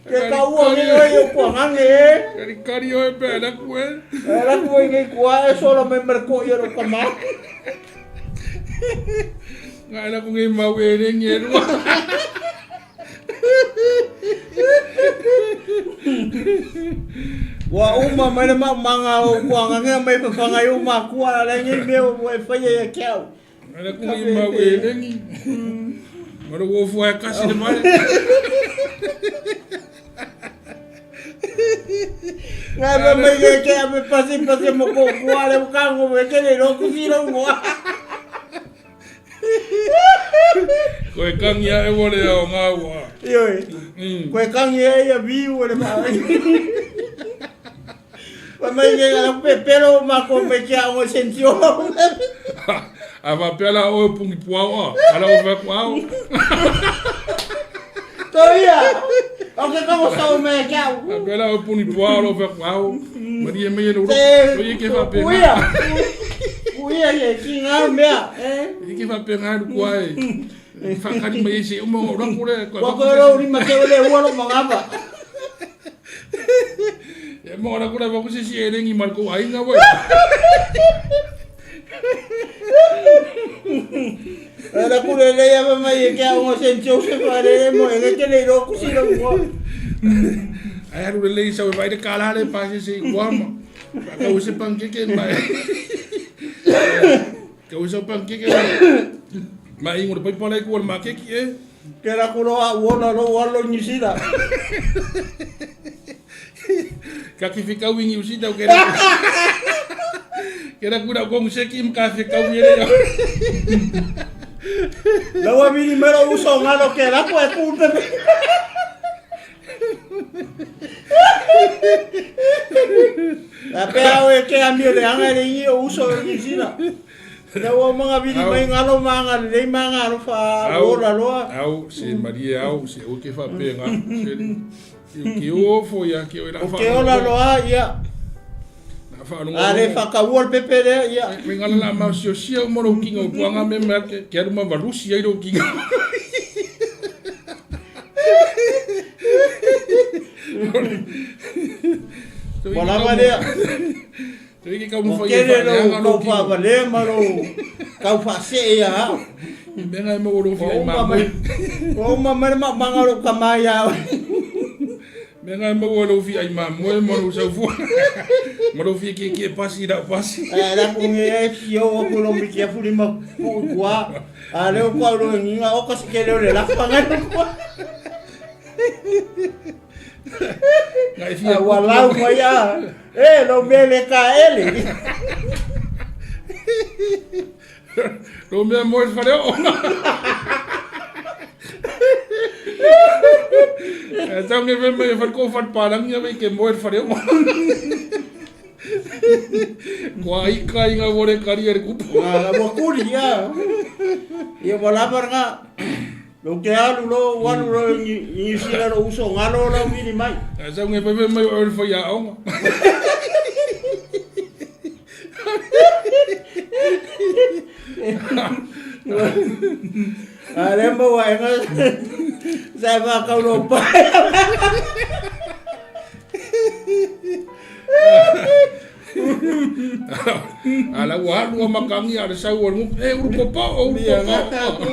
Ke ka ua nge oi o kua ngange e.
Kari kari oi pe ala kue.
Ala kue nge kua e sola mai mara ko ia ro kama.
Ngai la ku nge mau e rengi e rua.
Ua uma mai le maumanga o kuangangea mai papangai o makua la lengi mea ua e faia ia ke au.
Ngai la ku nge mau e rengi. Maro wo fua e kasi le mai.
Ngai pa mai ke ke ame pasi pasi mo ko kua le kango me ke le ro kusi ro ngoa.
Koe kangi ae wale au ngā ua.
Ioi. Koe kangi e ia viu e le maa. Pa mai ke ngā pepero ma ko me kia o sentio.
A va pea la oe pungi puau a. Ala o whaku au.
Toia. O ke kango sau me kia au.
A pea la oe pungi puau ala o whaku au. Maria mai e lo
Te
ro. Ke whapea.
Uia. Uia ye ki ngā mea. Eh.
I ke whapea ngā ruku ai. Whakari mai e se uma o raku re.
Kua koe rau rima te ole ua lo mangava.
E mo raku re waku sisi e rengi marko ainga wai.
Ala kure le ia mai e kia o Saint Joseph a le mo e ke le ro kusi ro mo.
Ai aru le lei sau e vai de kala le pa se se kuama. Ka o se pankeke mai. Ka o se pankeke mai. Mai ingo le pai pala ku ma keki e.
Ke ra kuro a uona ro alo ni sira.
Ka ki whikau i Niu Sida ke ra. Ke ra kura kong seki ka whikau i re.
Laua mini mero uso ngalo ke ra ko e ku pe. La pe au e ke ami le anga le i o uso i Niu Sida. Laua manga vili mai ngalo manga le manga alo fa ola loa.
Au se Maria au se o ke fa pe nga. Se ke ofo ia ke o la
O ke ola loa ia.
Na
A le whakaua le pepe lea ia.
Me ngala la mau sio sia o moro kinga o puanga me mea ke aru ma varusi ai ro kinga.
Ua lava lea.
Toi ki kau
O
mwhai e
kele
whae
lou
anga
kau
ro kinga.
whaawalea ma lou kau whaasee ia au.
Mea nga e maua lou fia ai mamoe.
Ua uma mai le maumaga o lou tama ia oe.
Mea nga e maua lou fia ai mamoe ma lou saufua. Ma lou fia kiekie pasi i lau pasi.
Ae la ku nge e fio o ku lo miki afu lima pu i kua. A leo kua lo nginga o kasi ke leo le lafa ngai lo kua.
Nga e fia
Ua lau mai a. E lo mele ka ele.
Lo mea moe le fale oo. E tau nge ve mai e fale ko fale palangi a ke moe le fale oo. Kua ika i ngā wore kari e le kupu.
Nga ua kuli ia. Ia ua lava nga. Lo ke alu lo alu lo i New Zealand lo uso ngalo lo vili mai.
E tau nge ve mai o le whai aonga.
A le maua e nga sa va kau lo pai.
Ala ua alu a makangi a le sau o le ngupu, e uru popo, o uru popo.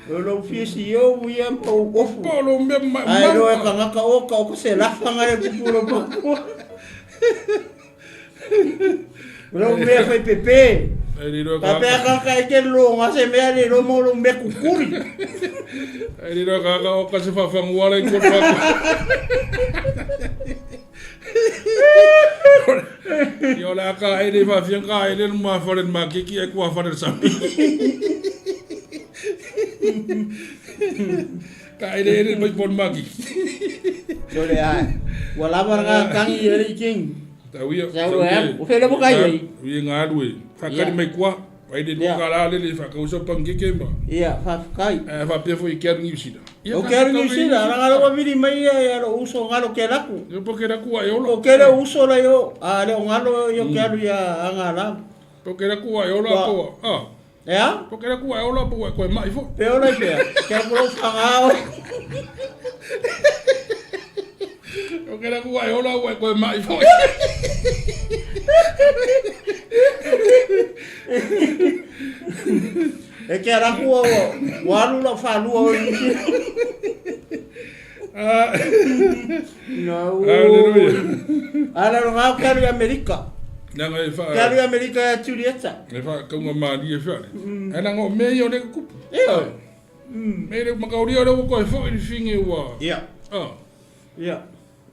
O lou fia si ou ia ma ou ofu.
Po lo mea ma
Ai lo e kangaka o ka o ka se lafa ngai kupu lo papu. Lo mea fai pepe.
E riro
Ka
ka
pea ka ka e ke lo nga se mea le lo mo lo mea kukuri.
E riro ka ka o ka se whawhanguala i kua whakwa. I o le aka e le whawhia ka e le ma whare ma kiki e kua whare sami. Ka e le e mai pon ma kiki.
So le ai. Ua lava nga kangi e le king.
Tau ia.
Sau e, o whele mo kai ai.
Ui ngā alue. Whakari mai kua. Ai le luka la le le whakausa pangeke ma.
Ia, whawhakai.
E whapea fo i ke aru New Zealand.
O ke aru New Zealand, ara ngalo wa vili mai ia ia lo uso ngalo ke laku.
Ia po ke raku a e ola.
O ke le uso la yo, a le o ngalo yo ke aru ia anga la.
Po ke raku a e ola po. Ah.
Ea?
Po ke raku a e ola po koe mai fo.
Pe ola i pea. Ke aku lo whangao.
O ke raku a e ola ua koe mai fo.
E ke araku o walu la whalua o New Zealand. No.
Hallelujah.
Ala lo ngau ke aru i Amerika.
Nanga e wha...
Ke aru i Amerika e Julieta.
E wha kaunga maari e whaare. E nanga o mea ia o le kupu.
Ia.
Me le makauria o koe fo i whinge ua.
Ia.
Ah.
Ia.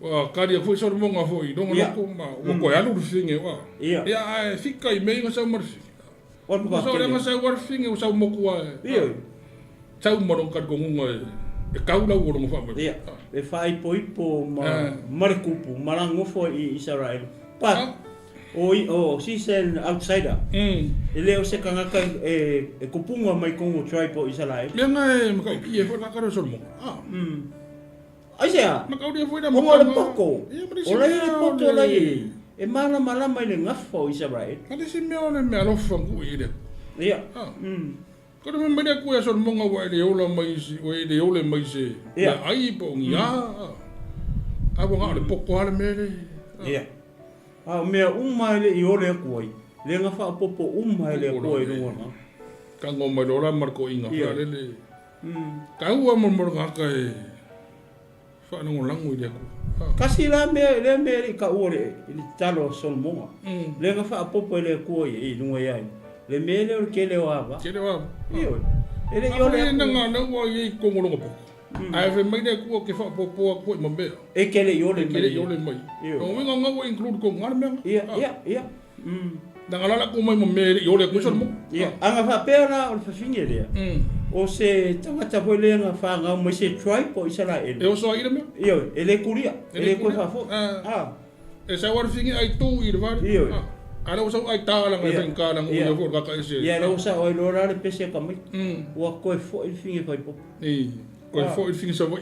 Ua karia foi soro monga foi i rongo loko ma ua koe alu le whinge ua.
Ia.
Ia ae fika i meinga sau mara whinge.
O
Ua sau lenga sau mara whinge ua sau moku ae.
Ia.
Sau maro kariko ngunga e. E kaula ua rongo wha mai.
Ia. E whaipoipo ma marekupu, marangofo i Israel. But, o she's an outsider. E leo se kangaka e kupunga mai kongo tribe o Israel.
Mea nga e makau ki e wha kakaro soro monga. Ah.
Ai se a?
Makau ria fo ira
O le poko.
Ia marisi
O lai
mea
le
o
poto
le...
lai e mala malama i le ngafa o Israel.
Marisi mea o le mea alofa ngu i le.
Ia.
Ah. Kore me maria kua soro monga ua e le ola mai se, ua e le ole mai se.
Ia.
Mea ai po ngi a. A ua ngā o le poko ale mea le.
Ia. A mea uma ele i ole aku ai. Le ngafa popo uma ele aku ai lunga na.
Kango mai lola marko inga
Ia.
wha lele. Ka ua mo mo ngaka e whanongo langu i le aku.
Kasi la mea le mea i ka ua le i talo Solomonga. Le ngafa popo ele aku ai i lunga iai. Le mea le o ke le o ava.
Ke le wa.
Ia. Ele i
A
ole
e
aku.
nanga na ua i kongo longo poko. Ai fe mai le kua ke whapopo a kua i mambea.
E ke le i ole
Ke le i ole mai.
Ia.
O winga ngā ua include ko ngā mea.
Ia, ia, ia.
Nanga lala ku mai mambea i ole aku Solomonga.
Ia. Anga whapea la o le whawhinge lea. O se tangata foi le nga whangau mai se tribe o Israel.
E oso ai le mea.
Ia, e le kuria. E le kua whafo.
Ah.
Ah.
E sa war fingi ai tū i le ware.
Ia.
Ala o sau ai tā langa e
Ia.
whainga langa
Ia.
o ia fo kaka e se.
Ia, le osa oi lora le pese ka mai. Ua koe fo i finge whai popo.
I. Koe
Ah.
fo i fingi sa wai.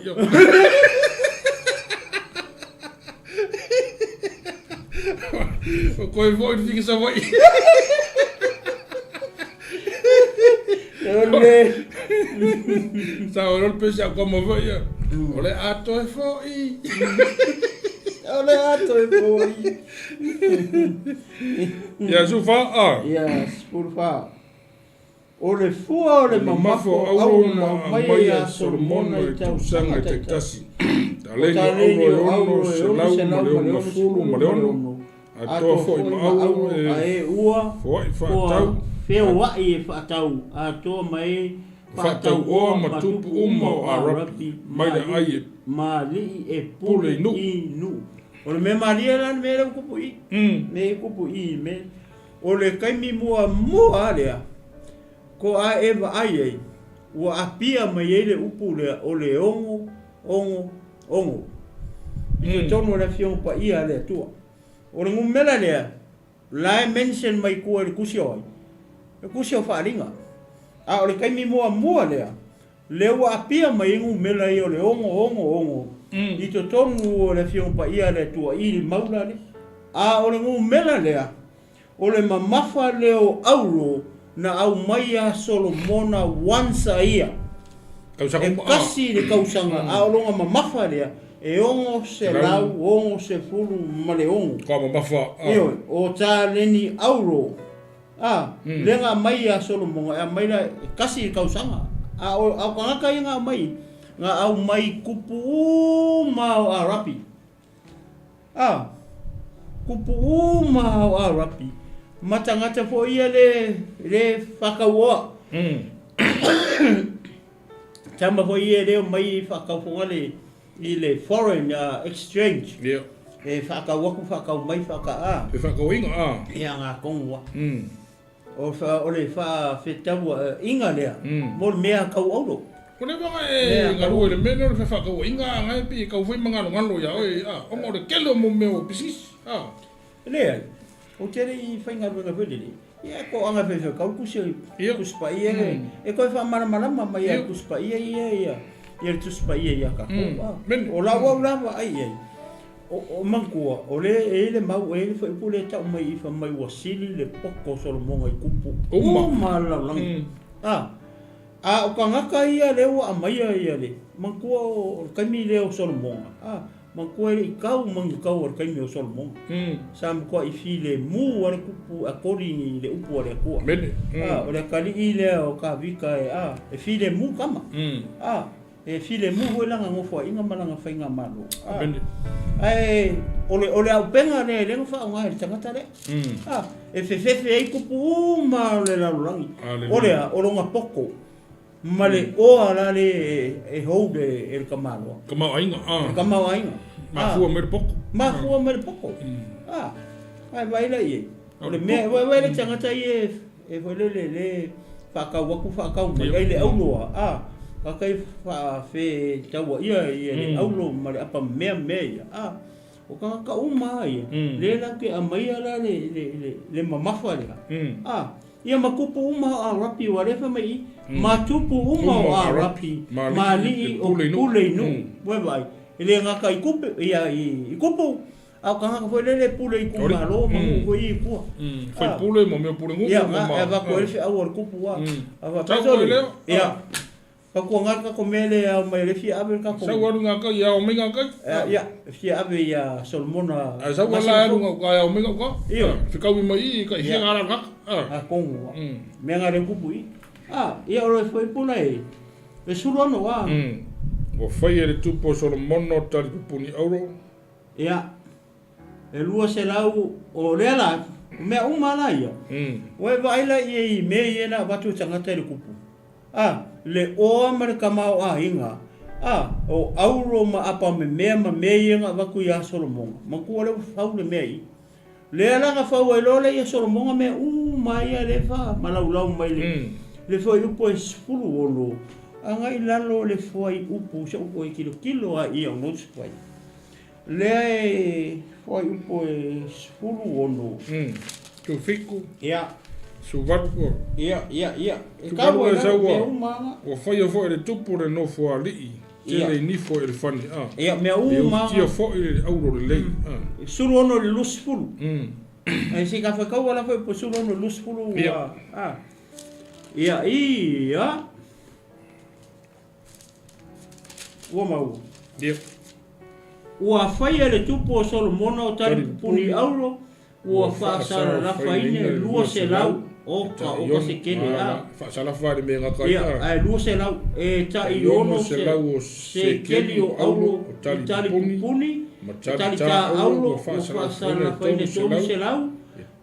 Koe fo i fingi sa wai.
E le.
Sa o lor pese a kua mo wai. O le ato e fo i.
O le ato e fo i.
Ia su wha a.
Ia, spuru wha. O le fua o le
mamafa
mamafa
o
o
auro
auro
na
na
aumai
aumaia
ia
ia
Solomona
Solomona
i
i
tausaga
tausaga
taitasi.
taitasi.
Taleni
O
o
taleni
auro e
o auro e
660 ma le
666
ono, atoa
atoa
foi
foi
ma
ma
auro
auro
e
ae ua
foai
ua
faatau,
feoai e faatau atoa ma e
faatauoa
faatauoa
ma
ma
tupu
tupu
uma
uma
o
o
Arapi,
Arapi
mai
ma
le ai e
ma alii e
pule
pule
i nuu.
i nuu. O le mea malie la le mea lea ua kupu i i. Mea i kupu i i mea. O le taimi muamua lava lea, ko a e vaai ai, ua apia mai ai le upu lea o le ogo, ogo, ogo. I totonu o le Afioga Paia a le Atua. O le numera lea, la e mention mai tua i le tusi o ai? Le tusi o Faaaliga. A o le taimi muamua lea, lea ua apia mai ai numera ia o le ogo, ogo, ogo, i totonu o le Afioga Paia a le Atua i le mau la lea. A o le numera lea, o le mamafa lea o auro na aumai ia Solomona once a year.
Tausaga
E
uma,
kasi le tausaga, a o lona mamafa lea, e 666.
Kua mamafa,
Ioe, o taleni auro, a, lea na aumai ia Solomona, e aumai la, e kasi le tausaga. A o, a o tagata ia na aumai, na aumai kupu uma o Arapi. A, kupu uma o Arapi, ma tagata foi ia le, le faatauoa. Tama foi ia le omai faatau fogale i le foreign exchange. E faatau atu, faatau mai, faata a.
Fefaatauaiga, a.
Ia nga tonu a. O fa o le faafetauaiga lea mo le mea tau auro.
O le vaga e galue i le mea lea o le fefaatauaiga a ngai pei e tau foi magalogalo ia oe a ona o le tele o mo mea o pisinisi a.
Leai, ou te le i faigaluega foi lelei. Ia e toaga faifeau le tusi Tusi Paia e, e toe faamalamalama mai lava e le Tusi Paia ia ia ia le Tusi Paia ia tatou. A, o lau au la vaai i ai, o, o manatua, o lea e i ai le mau, e i ai le fuaiupu lea e tau mai i fai mai ua sili le poto o Solomona i kupu
Uma.
uma a le lalolagi. A, a o tagata ia lea ua aumaia ia le, manatua o le taimi lea o Solomona, a, Manatua e le i kau manukau o le taimi o Solomona. Sa matuai filemu a le tupu according i le upu a le Atua.
Mene.
A, o le atalii lea o Tavita e, a, e filemu tama. A, e filemu foi lana nofoaiga ma lana faigamalo. A,
Mene.
ae o le, o le auupega lea e le na faaaoga e le tagata lea. A, e fefefe ai tupu uma o le lalolagi.
Hallelujah.
O le a? O lona poto. Ma le oa la le e hold e le tamaloa.
Tamaoaiga, a.
Le tamaoaiga.
Mafua mai le poto.
Mafua mai le poto. A, ai vaai la i ai. O le mea, vaai vaai le tagata ia e foi lele le faatau atu faatau mai ai le auloa, a, tagata ia faafetauaia ia le aulo ma le apa mea mea ia, a. O tagata uma lava ia, lea latou te aumaia la le mamafa lea, a, ia ma tupu uma o Arapi, ua lea fai mai i i, ma tupu uma o Arapi, ma alii o pule i nuu. Ua e vaai, e le gata i tupe, ia i kupu, a o tagata foi lele e pule i itumalo ma nuu foi ia i tua.
Faipule ma mea pule nuu.
Ia, e avatu ai le feau a le kupu a. A faapea sole, ia, Fautuaga le tatou mea lea e ao mai o lea e fia ave le tatou.
Sau alu ngā kai, e ao mai ngā kai.
Ia, e fia ave ia Solomona.
Ae sau ala alu ngā uka, e ao mai ngā uka.
Ioe.
Fekaui mai i, kai hia ngā rā ngaka.
A kongo. Mea ngā reo kupu i. A, ia o le fuaipuna e, e sulu ano a.
Ua fai e le tupu o Solomona o tali pupuni auro.
Ia, e 200 o lea la, o mea uma la ia. Ua e vaai la ia i mea ia na avatu e tagata i le kupu. A, le oa ma le tamaoaiga, a, o auro ma apamemea ma mea ia na avatu iā Solomona, matua lea ua fau le mea i. Lea la na fau ai loa lea ia Solomona mea uma ia lea fa malaulau mai le, le fuaiupu e 16, agai lalo le fuaiupu, se upu e tilotilo a ia o notes fai. Lea e fuaiupu e 16.
Tufiku.
Ia.
Suvalu ua.
Ia, ia, ia. E tau ai lalo mea uma aga.
Ua faia foi e le tupu le nofoalii, tele i nifo e le fani a.
Ia, mea uma aga.
E ufitia foi le auro lelei a.
16 i le 20. Ae se i ka whakaua la foi po 16 i le 20 ua. A. Ia, ia. Ua maua.
Ia.
Ua faia le tupu o Solomona o tali pupuni auro, ua faasalalafaina e Oka, oka sekele, a.
Faasalafa le mea gata ai.
Ia, ae 200, e tai 600 o sekeli o auro o tali pupuni, ma tali ta auro ua faasalafaina e 300,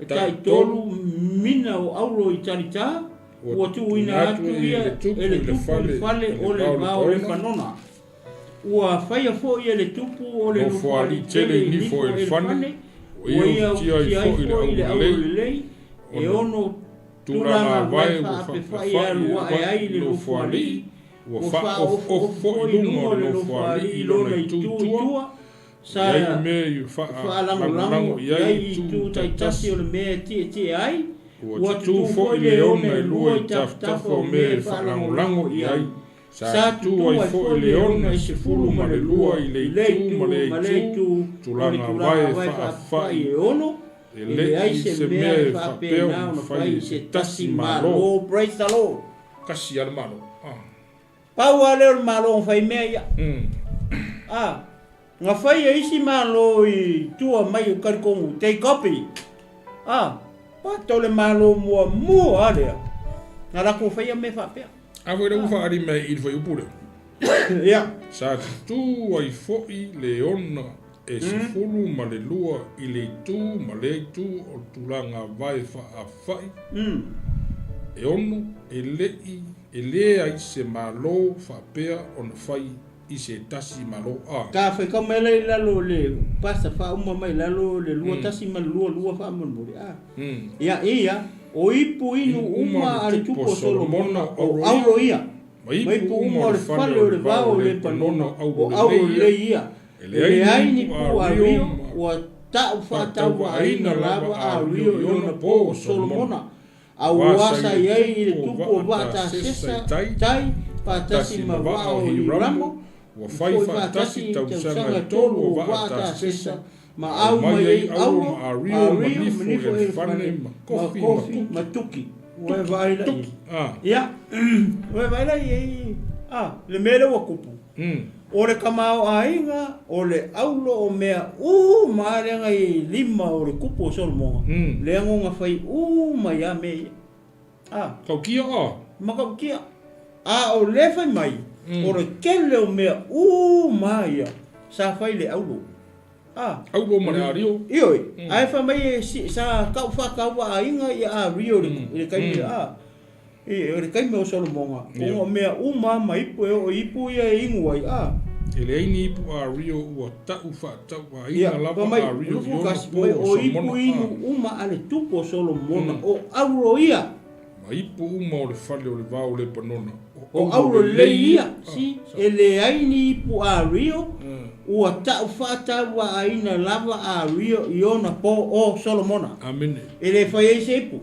e tai tolu mina o auro i tali ta, ua tuuina atu ia e le tupu i le fale o le va o Lepanona. Ua faia foi e le tupu o le nofoalii tele i nifo e le fane, ua ia ufitia ai foi le aulelei, e ono tulaga vae faapefa'i e alu ae ai le nofoalii, ua faaofuofu foi i luga o le nofoalii i lona itu i tua, sa faalagolago i ai itu taitasi o le mea e tietie ai, ua tutū foi le ona e lua i tafatafa o mea e faalagolago i ai.
Sa tutū ai foi le ona i 12 i le itu ma le itu, tulaga vae faafa'i
e ono,
e leai se mea e faapea ona fai e se tasi Malo.
Praise the Lord.
Tasi lava le Malo. Ah.
Pau lava lea o le Malo na fai mea ia. Ah. Na fai e isi Malo i tua mai o Kalikomu, they copy. Ah. But o le Malo muamua lava lea na latou faia mea faapea.
A foi lea ua faaali mai i le fuaiupu lea.
Ia.
Sa tutū ai foi le ona e 12 i le itu ma lea itu o le tulaga vae faafa'i e ono e le'i e leai se Malo faapea ona fai i se tasi Malo a.
Ka fai kau mai la i lalo o le pasta faauma mai lalo o le lua tasi ma le lua lua faamolemole a. Ia ia, o ipu inu uma a le tupu o Solomona o auro ia, ma ipu uma o le fale o le vao o Lepanona o auro lelei ia, e leai ni pu a Rio ua ta'u faatauvaaina lava a Rio i ona po o Solomona, a ua sa i ai i le tupu o vaa Tasesa i tai, faatasi ma vaa o Hiramo,
Ua fai faatasi tausaga e tolu o vaa Tasesa
ma au mai ai auro ma ario ma nifo elefane ma kofi ma tuki. Ua e vaai la i ai. Ia, ua e vaai la i ai, a, le mea lea ua kupu. O le tamaoaiga, o le aulo o mea uma lea na i lima o le tupu o Solomona, lea no na fai uma ai lava mea ia. A.
Taukia a.
Matautia. A o lea fai mai, o le tele o mea uma ia sa fai le aulo. A.
Aulo ma le ario.
Ioe. Ae fai mai e si, sa tau faatauvaaiga ia ario i le taimi a. I o le taimi o Solomona, ona o mea uma ma ipu e oo i ipu ia e inu ai a.
E leai ni ipu ario ua tau faatauvaaiga lava ario i ona po o
O ipu inu uma a le tupu o Solomona, o auro ia.
Ma ipu uma o le fale o le vao o Lepanona,
o auro lelei ia. Si, e leai ni ipu ario, ua tau faatauvaaiga lava ario i ona po o Solomona.
Amene.
E le fai ai se ipu,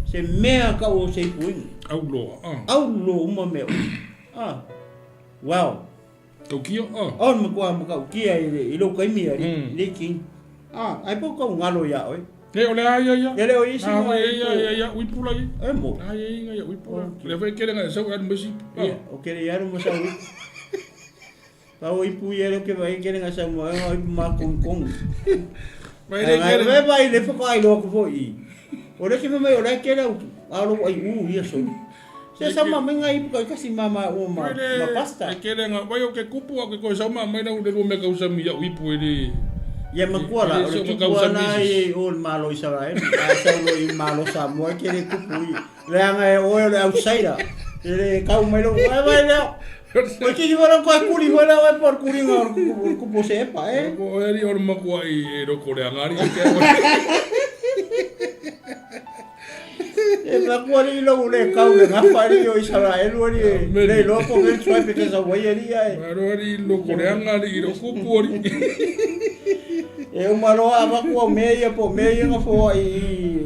se mea kau o se ipu inu.
Auloa, a.
Aulo uma mea uma. A. Wow.
Taukia, a.
O le matua matautia i lou taimi alii, le king. A, ai po o tau galo ia oe.
E o le a ia ia.
E le o isi
na ia ia ia uipu la ia.
E mo.
Na ia ia ia uipu la. Le foi kele nga sau alu mesi.
Ia, o kele ia alu masa uipu. Pau ipu ia le ke vai kele nga sau mo nga ipu ma kong kong.
Vai le kele.
Vai vai le fo ai lo ko foi. O le ke mai o le kele au alo ai u ia so. Se sa ma mai nga ipu ka kasi ma ma o ma ma pasta.
E kele nga vai o ke kupu o ke ko sau ma mai na u le me ka usa mi ia uipu e le.
Ia matua la, o le tupu ana i o le Malo Isaraelu, a sau loa i Malo Samoa ke le tupu i. Leaga e oe o le outsider. E le kau mai lou, ai vai lea. Oi kiki wala koe kuri foi lea oe po o le kuringa o le kupu o se epa, e.
Ko oe ari o le makua i e roko le angari i ke oe.
E makua ni lou le kau le gafa ari o Isaraelu ari e le iloa po o fea le tribe e te sau ai ari ae.
Malo ari loko le angari i lo kupu ari.
E uma loa avatu au mea ia po o mea ia na foai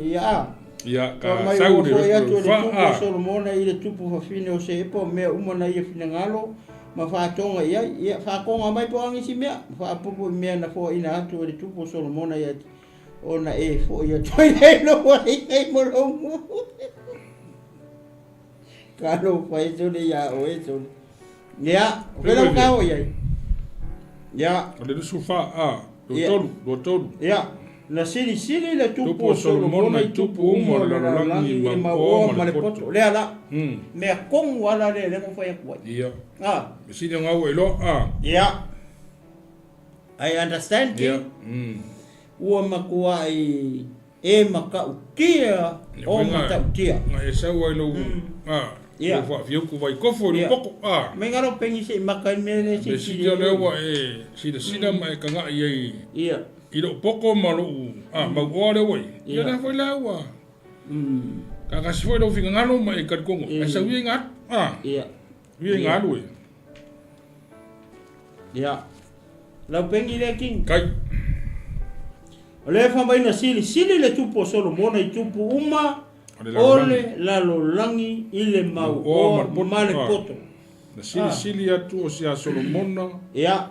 i a.
Ia,
Ka
ka
mai
sau
ua
le
foi atu e le
fa
tupu o
a.
Solomona i le tupu fafine o Seepa o mea uma na ia finagalo ma faatoga i ai. Ia, faatoga mai po o a nisi mea, ma faapopo i mea na foaina atu e le tupu o Solomona ia te ona e foi atu ai nei lou aiga mo lou nuu. Ka lou fai sole iā oe sole. Ia, o fea lau ka oo i ai? Ia.
O le 24 a, 23, 23.
Ia. Na silisili le tupu o Solomona i tupu uma o le lalolagi i le mauoa ma le poto. Lea la. Mea tonu lava la lea lea na ou fai atu ai.
Ia. Mea sili ona au e iloa.
Ia. I understand King. Ua matuai e matautia o matautia.
Na e sau ai lou lou faafiuku vaikofo i lou poko.
Mai galo peni se i maka i mea lea se i
Mea sili lea ua e silasila ma e kagaʻi ai i lou poko ma lou mauoa lea ua i ai. Ia lea foi la ua kakasi foi lou finagalo ma e talitonu ai, ae sau ia ina alu. Ia ina alu e.
Ia. Lau peni lea King.
Kai.
O lea e fai mai na silisili le tupu o Solomona i tupu uma o le lalolagi i le mauoa ma le poto.
Na silisili atu o sia Solomona.
Ia.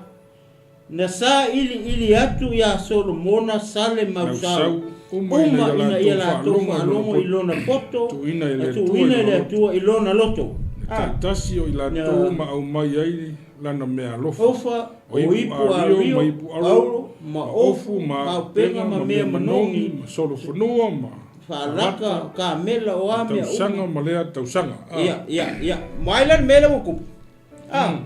Na sailiili atu iā Solomona sale mausau uma ina ia latou faalogo i lona poto na tuuina e le Atua i lona loto.
Na taitasi o i latou ma aumai ai lana meaalofa,
Ofa,
o ipu ario ma ipu auro,
ma ofu ma aupega ma mea manogi,
ma solofanua ma
faalaka, kamela, o a mea uma.
Tausaga ma lea tausaga.
Ia, ia, ia. Mai la le mea lea ua tupu. A,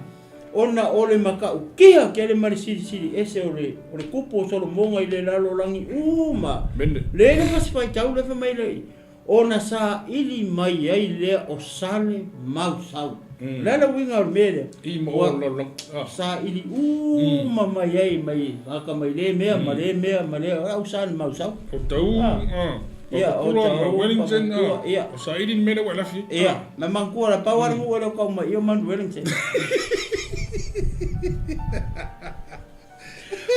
ona o le matautia tele ma le silisili ese o le, o le kupu o Solomoga i le lalolagi uma.
Mene.
Le le fasi faitau le fai mai le, ona saili mai ai lea o sale mausau. Mm. Le a le uiga o le mea lea?
I ma o lalolagi.
Ah. Saili uma mm. mai ai mai aka mai le mea mm. ma le mea ma le au sale mausau.
O tau, ah. ah.
Ia, o
Papakura, Wellington, ia. O saili le mea lea ua e lafi
ai. Ia, ma manatua la pau lava le nuu e le o tau mai i o Mount Wellington.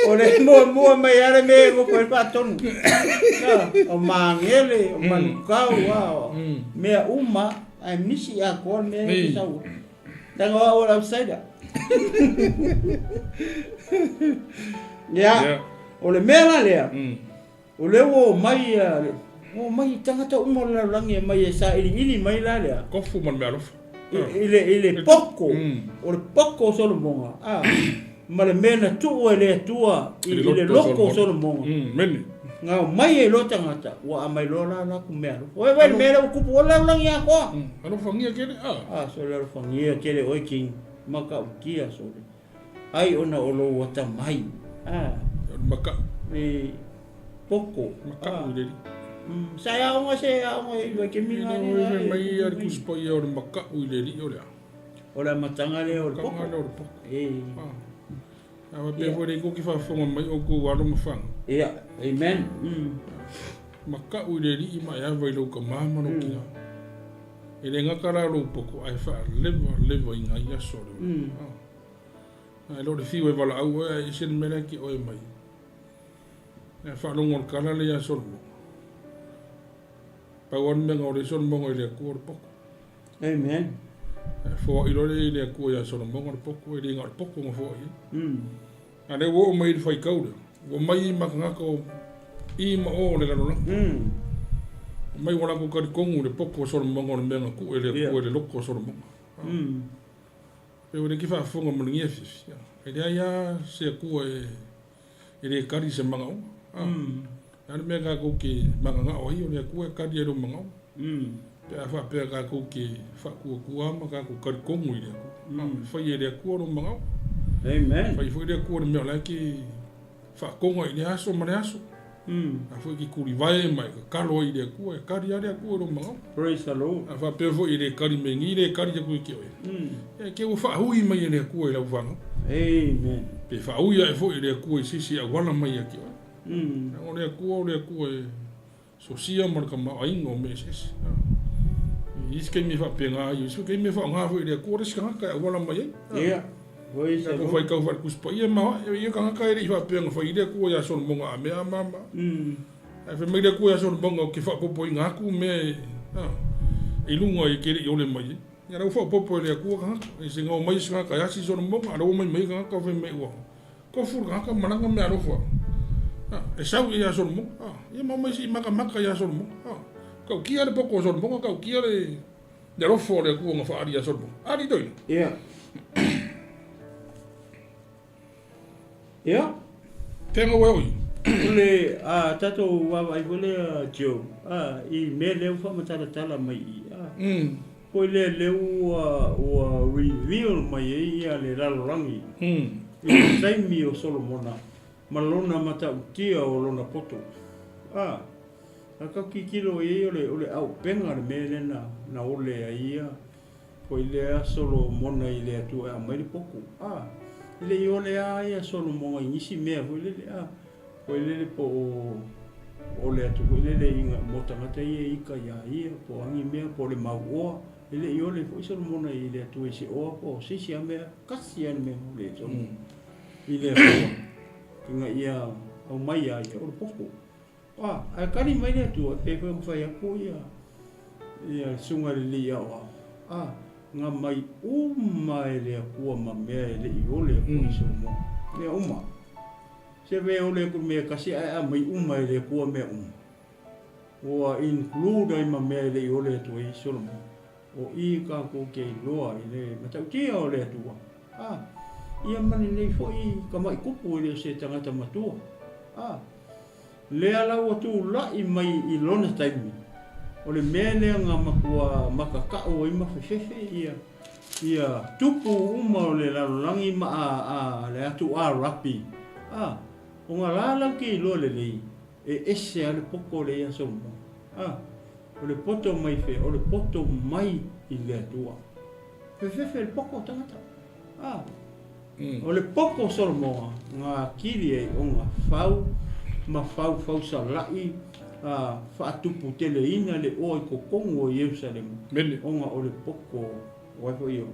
O le muamua mai lava le mea e nofo ai faatonu. O Magele, o Manukau, o mea uma, ae misi atoa le mea lea e sau ai. Leaga o au o le outsider. Ia, o le mea la lea, O lea ua omai ua omai tagata uma o le lalolagi e aumai e sailiili mai la lea.
Kofu ma le meaalofa.
I le, i le poko, o le poko o Solomoga, a, ma le mea na tuu e le Atua i, i le loko o Solomoga.
Mene.
Na omai ai loa tagata, ua aumai loa la latou meaalofa. Oi, vai le mea lea ua tupu, o le lalolagi atoa.
Alofagia tele, a.
A, sole alofagia tele oe King, matautia sole. Ai ona o lou atamai.
A. O le maka'u.
E poko.
Maka'u i le alii.
Sa e aoga se aoga i Waikemina
le. E fai mai ia le Tusi Paia o le maka'u i le alii o le a?
O le amataga lea o le poko.
Amataga lea o le poko. E. A faapea foi le ikoki faafofoga mai outou alo ma fanau.
Ia, amen.
Maka'u i le alii ma e ava i lou tama ma lou tina. E le gata la lou poko ae faalevalevaina ai aso o le ola. Ae le o le fiu e valaau oe ae ese le mea lea ke oe mai. Ae faalogo le tala lea ia Solomona. Pau lava le mea na ole ai Solomona i le Atua o le poko.
Amen.
Ae foai loa lea i le Atua ia Solomona le poko, e le na o le poko na foai ai. A lea ua oo mai i le faitau lea, ua mai i ma tagata o i ma o o le lalolagi. Mai ua latou talitonu i le poko o Solomona o le mea na tuu e le Atua i le loto o Solomona. Pei ua le ki faafofoga ma lenei afiafi, e leai lava se Atua e le kali i se manaoga. O le a le mea tatou te mananao ai, o le Atua e kali ai lou manaoga. Pe a faapea tatou te faatuatua ma tatou talitonu i le Atua. E fai e le Atua lou manaoga.
Amen.
E fai foi le Atua le mea o la e te faatoga i lea aso ma lea aso. A foi e te tulivae ma e tatalo ai i le Atua, e kali lava le Atua i lou manaoga.
Praise the Lord.
A faapea foi e le kali mai ni, le kali atu ia te oe. E te ua faaui mai e le Atua i lau fanau.
Amen.
Pe faaui ae foi e le Atua i se isi auala mai ia te oe. Leaga o le Atua o le Atua e sosia ma le tamaoaiga o mea eseese. I isi taimi e faapena ai, i isi taimi e faaaoga foi e le Atua le isi tagata e auala mai ai.
Ia. Praise the
Tatou
Lord.
faitau faale-Tusi Paia ma o ia tagata e le i faapea na fai i le Atua ia Solomona a mea a ma ma. Ae fai mai le Atua ia Solomona ou te faaopoopoina atu mea e, i luga i ke le i ole mai ai. Ia la ua faaopoopo e le Atua tagata. E se gao mai se tagata e asi Solomona, a la ua mai mai tagata fai mai ua Tofu le tagata ma lana meaalofa e sau ia Solomona. Ia ma omai se i makamaka ia Solomona. Tautia le poko o Solomona, tautia le alofa o le Atua na faaali ia Solomona. Ali toeaina.
Ia. Ia.
Fea na ua e oi?
O le a tatou vaavaai foi lea Joe, a, i mea lea ua faamatalatala mai i i, a, foi lea lea ua, ua reveal mai ai ia le lalolagi i le taimi o Solomona ma lona matautia o lona poto. A, a tatou tilotilo i ai o le, o le aupega le mea lea na, na ole ai ia Foi lea Solomona i le Atua e aumai le potu, a, e le i ole a ia Solomona i nisi mea foi lele, a, foi lele po o ole atu foi lele i mo tagata ia e ika iā ia, po o a ni mea, po o le mau oa, e le i ole foi Solomona i le Atua i se oa po o se isi a mea, tasi a le mea na ole ai Solomona i le Atua ina ia aumai iā ia o le potu. A, ae kali mai le Atua, e pei foi ona fai atu ia, ia le Susuga i le Alii Aoao, a, na mai uma e le Atua ma mea e le i ole atu ai Solomona. Mea uma. Se mea e ole atu i le mea e tasi ae aumai uma e le Atua mea uma. Ua include ai ma mea e le i ole atu ai Solomona. O i tatou te iloa i le matautia o le Atua, a, ia ma lenei foi tamai tupu e le o se tagata matua, a, lea la ua tulai mai i lona taimi, o le mea lea na matua matatau ai ma fefefe ia, ia tupu uma o le lalolagi ma a, a, le atu Arapi, a, ona la lau te iloa lelei, e ese lava le poto o lea Solomona, a. O le poto mai fea? O le poto mai i le Atua. Fefefe le poto o tagata. Ah. O le poto o Solomona, nga kili ai o nga fau ma fau fausalaʻi a faatupu teleina le oa i totonu o Ierusalema, ona o le poto o ai foi o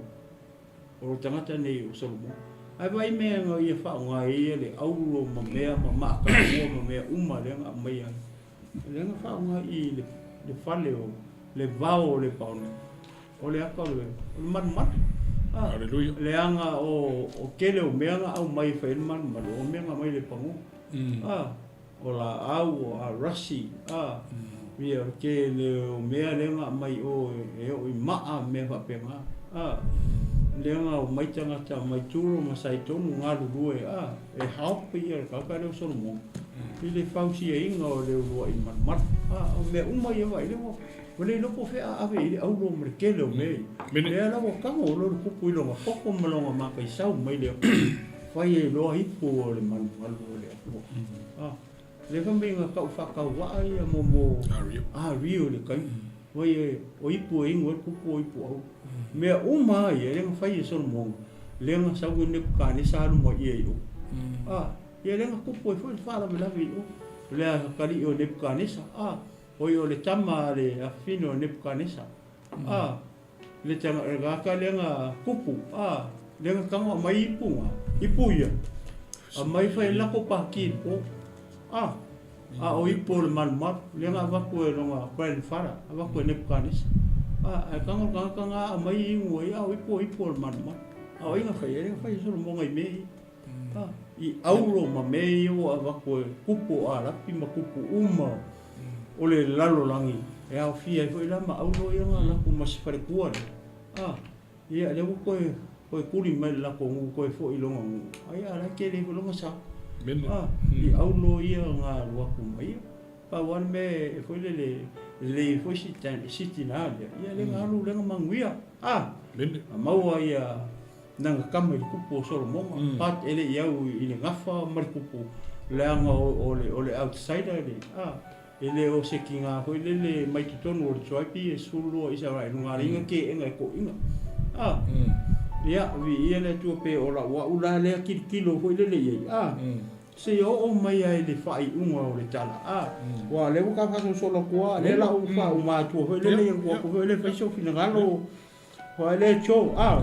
O le tagata nei o Solomona. Ae vaai mea na ia faaaoga ai ia le auro ma mea ma maakaua ma mea uma lea na aumai ai. Lea na faaaoga i le, le fale o le vao o Lepaona. O le aka o le, o le malumalu. Ah,
Hallelujah.
Leaga o, o tele o mea na aumai e fai ai le malumalu, o mea na aumai le pagō. Ah, o laau, o arasi, a, ia, o le tele o mea lea na aumai i o e oo i maa ma mea faapena, a, lea na omai tagata mai Turo ma Saitonu galulue, a, e help ia le tagata lea o Solomona i le fausiaina o le uluai malumalu, a, o mea uma ia vaai lea ua ua le iloa po o fea a ave i ai le auro ma le tele o mea ia. Lea la ua tago loa le kupu i lona toto ma lona mataisau mai le Atua. Fai ai loa ipu o le malumalu o le Atua. Ah, lea fai mai na tau faatauvaa ia mo mo ah rio le kai. Vai e o ipu e ingo e kupu o ipu au. Mea uma ia lea na fai e Solomona. Lea na sau e Nebukanesa alu mai ia i o. Ah, ia lea na kupu ai foi le faalavelave i o. Lea kaliʻi o Nebukanesa. Ah, oi o le tama a le afafine o Nebukanesa. Ah, Le tagata lea na kupu, a, lea na tago aumai ipu na, ipu ia, aumai fai lako paki i po, a, a o ipu o le malumalu, lea na avatu e lona grandfather, avatu e Nebukanesa. A, ae tago le tagata na aumai inu ai, a o ipu o ipu o le malumalu. A o ai na fai ai? Lea na fai e Solomona i mea ia. A, i auro ma mea ia ua avatu e kupu o Arapi ma kupu uma o le lalolagi, e aofia ai foi la ma auro ia na latou ma se falekua lea. A, ia, lea ua toe, toe tuli mai le latou nuu, toe foi i lona nuu, a ia, la e tele ai foi lona sa. A, i auro ia na alu atu ma ia. Pau lava le mea e foi lele, lelei ai foi si, si tina lea, ia lea na alu lea na manuia. A, a maua ia Nana tama i le kupu o Solomona, but e le i au i le gafa ma le kupu, leaga o le, o le outsider le, a, e le o se tiga foi lele mai totonu o le tribe ia e 12 Isaraelu, na ala ai na teena e toeaiina. A, ia, viia le Atua pe o lau au la lea tilotilo foi lele i ai, a, seia oo mai ai i le faaiuga o le tala, a, aua o lea ua ta faasolosolo atu lava, lea la ua faauma atua foi lele, ia ua atu foi lea fai sou finagalo, Hoa le Joe, a,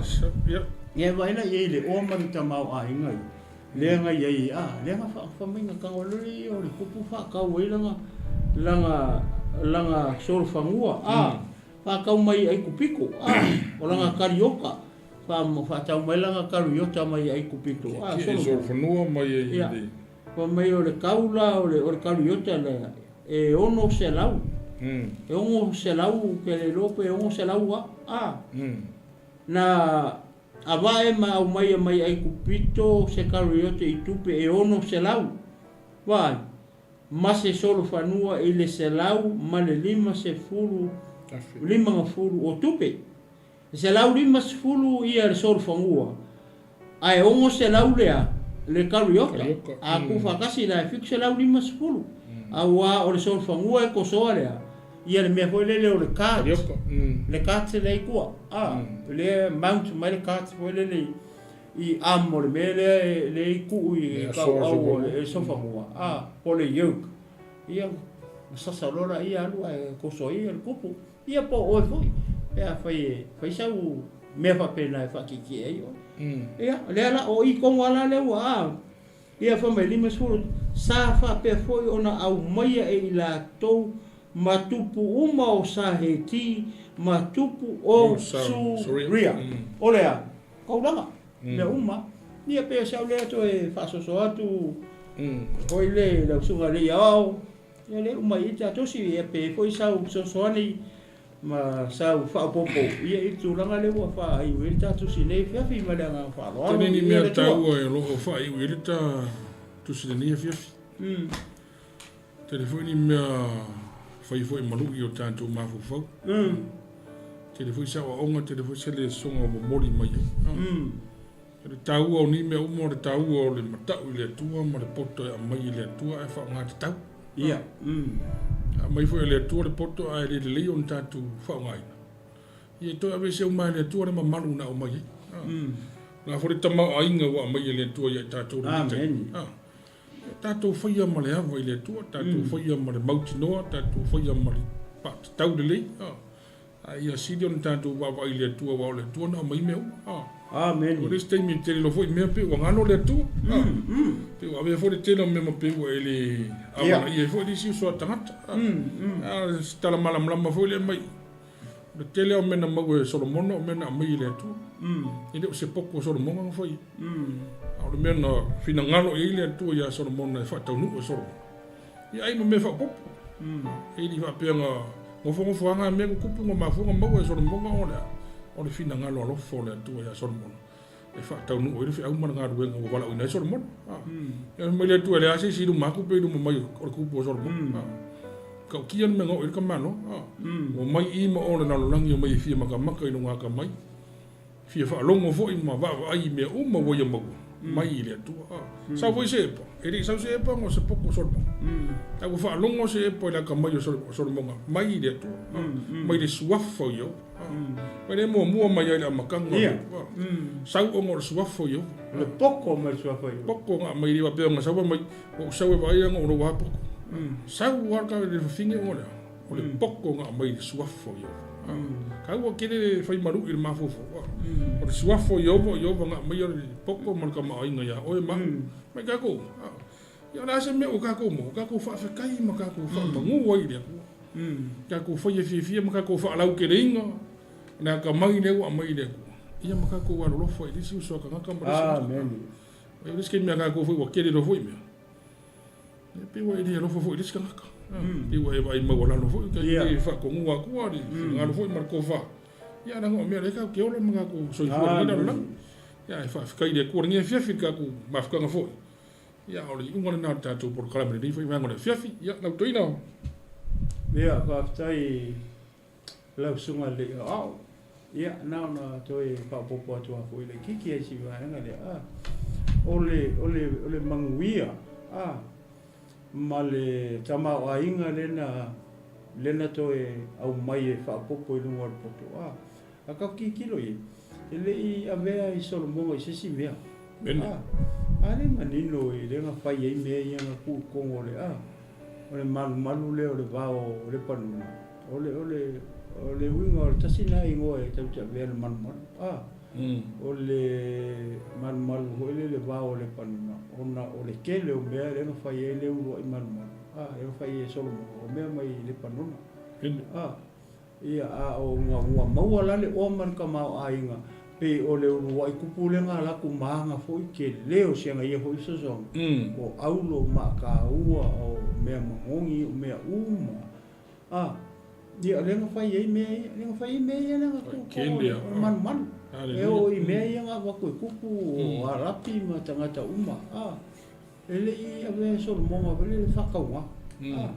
ia vaai la i ai le oa ma le tamaoaiga ia, lea na i ai, a, lea na fa mai na tago loa ia o le kupu faatau ai lana, lana, lana solofanua, a, faatau mai Aikupito, a, o lana kariota, fa, faatau mai lana kariota mai Aikupito, a,
solofanua mai ai i le.
Fa mai o le kau la o le, o le kariota lea, e 600. E 600 ke le iloa pe 600 a, a. Na avae ma aumaia mai Aikupito se kariote i tupe e 600. Vaai. ma se solofanua i le 150 50 o tupe. E 150 ia le solofanua, ae 600 lea le kariota, a tuufaatasi la e 750, auā o le solofanua e tosoa lea, ia le mea foi lele o le cart, le cart lea i tua, a, lea e mount mai le cart foi lele i arm o le mea lea lea i tuu i tauau o le solofanua, a, po o le yoke, ia, ona sasa loa laia alu ae toso ai le kupu. Ia po o oe foi, pe afai e fai sau mea faapena e faatietie ai oe. Ia, lea la, o i tonu lava la lea ua, a, ia fai mai 50, sa faapea foi ona aumaia e i latou ma tupu uma o Saheti ma tupu o Suria. O le a? Taulaga, mea uma. Ia pei o si au lea toe faasoso atu foi le lau susuga i le Aoao, Ia lea uma i ta tosi ia pe foi sau fesoasoani ma sau faaopoopo ia i le tulaga lea ua faaiu ai le ta tusi i lenei afiafi ma le agaga faaaloalo.
Tele ni mea taua o lo o faaiu ai le ta tusi i lenei afiafi. Tele foi ni mea fai foi ma lu'i o tatou mafaufau. Tele foi se aoaoga, tele foi se lesoga o momoli mai ai. O le taua o nei mea uma o le taua o le matau i le Atua ma le poto e aumai e le Atua ae faaaoga tatau.
Ia.
Aumai foi e le Atua le poto ae le lelei ona tatou faaaogaina. Ia e toe aveese uma e le Atua le mamalu na aumai ai. O le a foi le tamaoaiga ua aumai e le Atua ia i tatou i lenei taimi. Ia tatou faia ma le ava i le Atua, tatou faia ma le mautinoa, tatou faia ma le faatatau lelei. A ia sili ona tatou vaavaai i le Atua, aua o le Atua na aumai mea uma.
Amene.
O le isi taimi e tele loa foi mea pei ua galo le Atua. Pei ua avea foi le tele o mea ma pei ua e le amanaia ai foi le isi uso a tagata. A o se tala malamalama foi lea mai. O le tele o mea na maua e Solomona o mea na aumai e le Atua. E le o se poto o Solomona na fai ai. A o le mea na finagalo i ai le Atua ia Solomona e faataunuu e Solomona. Ia ai ma mea faaopoopo. E le i faapea na nofonofoaga mea tutupu na mafua na maua e Solomona o le a? O le finagalo alofa o le Atua ia Solomona e faataunuu ai le feau ma le galuega ua valaauina ai Solomona. Ia fai mai le Atua, e leai se isi i luma atu pe i luma mai o le kupu o Solomona. Tautia le mea na oo i ai le tamaloa. Ua mai i ma o le lalolagi o mai e fia matamata i lona atamai. Fia faalogo foi ma vaavaai i mea uma ua ia maua mai i le Atua. A sau foi se epa, e le i sau se epa ona o se poto o Solomona. A ua faalogo se epa i le atamai o Solomona mai i le Atua, mai le suafa o Ieova. Mai le muamua mai ai i le amataga o le Atua. Sau ona o le suafa o Ieova.
O le poto mai le suafa o Ieova.
Poto na aumai, e le faapea na sau mai, ua ou sau e vaai ona o lou a poto. Sau lava le fafine ona o le a? O le poto na aumai i le suafa o Ieova. Taua tele le fai malu'i i le mafaufau. O le suafa o Ieova, o Ieova na aumaia le poto ma le tamaoaiga ia oe ma au, ma i tatou. Ia o le a se mea ua tatou maua? Tatou faafetai ma tatou faamanu ai i le Atua. Tatou faia fiafia ma tatou faalauteleina le atamai lea ua aumai i le Atua. Ia ma tatou alolofa i le isi uso a tagata ma le isi tagata. O le isi taimi a tatou foi ua tele loa foi mea. E pei ua e le alofa foi i le isi tagata. Pei ua e vaai maualalo foi, e le faatonuga atua le finagalo foi ma le tofa. Ia leaga o mea lea tatou te ola ma tatou soifua i lenei lalolagi. Ia ae faafetai i le Atua i lenei afiafi i le tatou mafutaga foi. Ia o le iuga lena o le tatou polokalame i lenei foi vaega o le afiafi. Ia lau toeaina.
Ia faafetai i lau susuga i le Aoao. Ia na ona toe faaopoopo atu lava foi laitiiti ai si vaega lea, a, o le, o le, o le manuia, a, ma le tamaoaiga lea na, lea na toe aumai e faaopoopo i luga o le poto, a, a tatou tilotilo i ai, e le i avea i Solomona i se isi mea. A, a lea manino i lea na fai ai mea ia na tuu i totonu o le, a, o le malumalu lea o le vao o Lepanona. O le, o le, o le uiga o le tasi lena igoa e tatou te avea le malumalu, a, o le malumalu foi lea le vao o Lepanona, ona o le tele o mea lea na fai ai le uluai malumalu, a, lea na fai ai e Solomona, o mea mai Lepanona, a, ia, a o ua, ua maua la le oa ma le tamaoaiga, pei o le uluai kupu lea na alu atu ma aga foi tele o si ana ia foi fesoasoani, o aulo, o maataua, o mea manogi, o mea uma. A, ia, lea na fai ai mea ia, lea na fai ai mea ia lea na tuu tonu o le malumalu. E oo i mea ia na avatu e kupu o Arapi ma tagata uma. A. E le i avea e Solomoga foi lea le faatauga, a,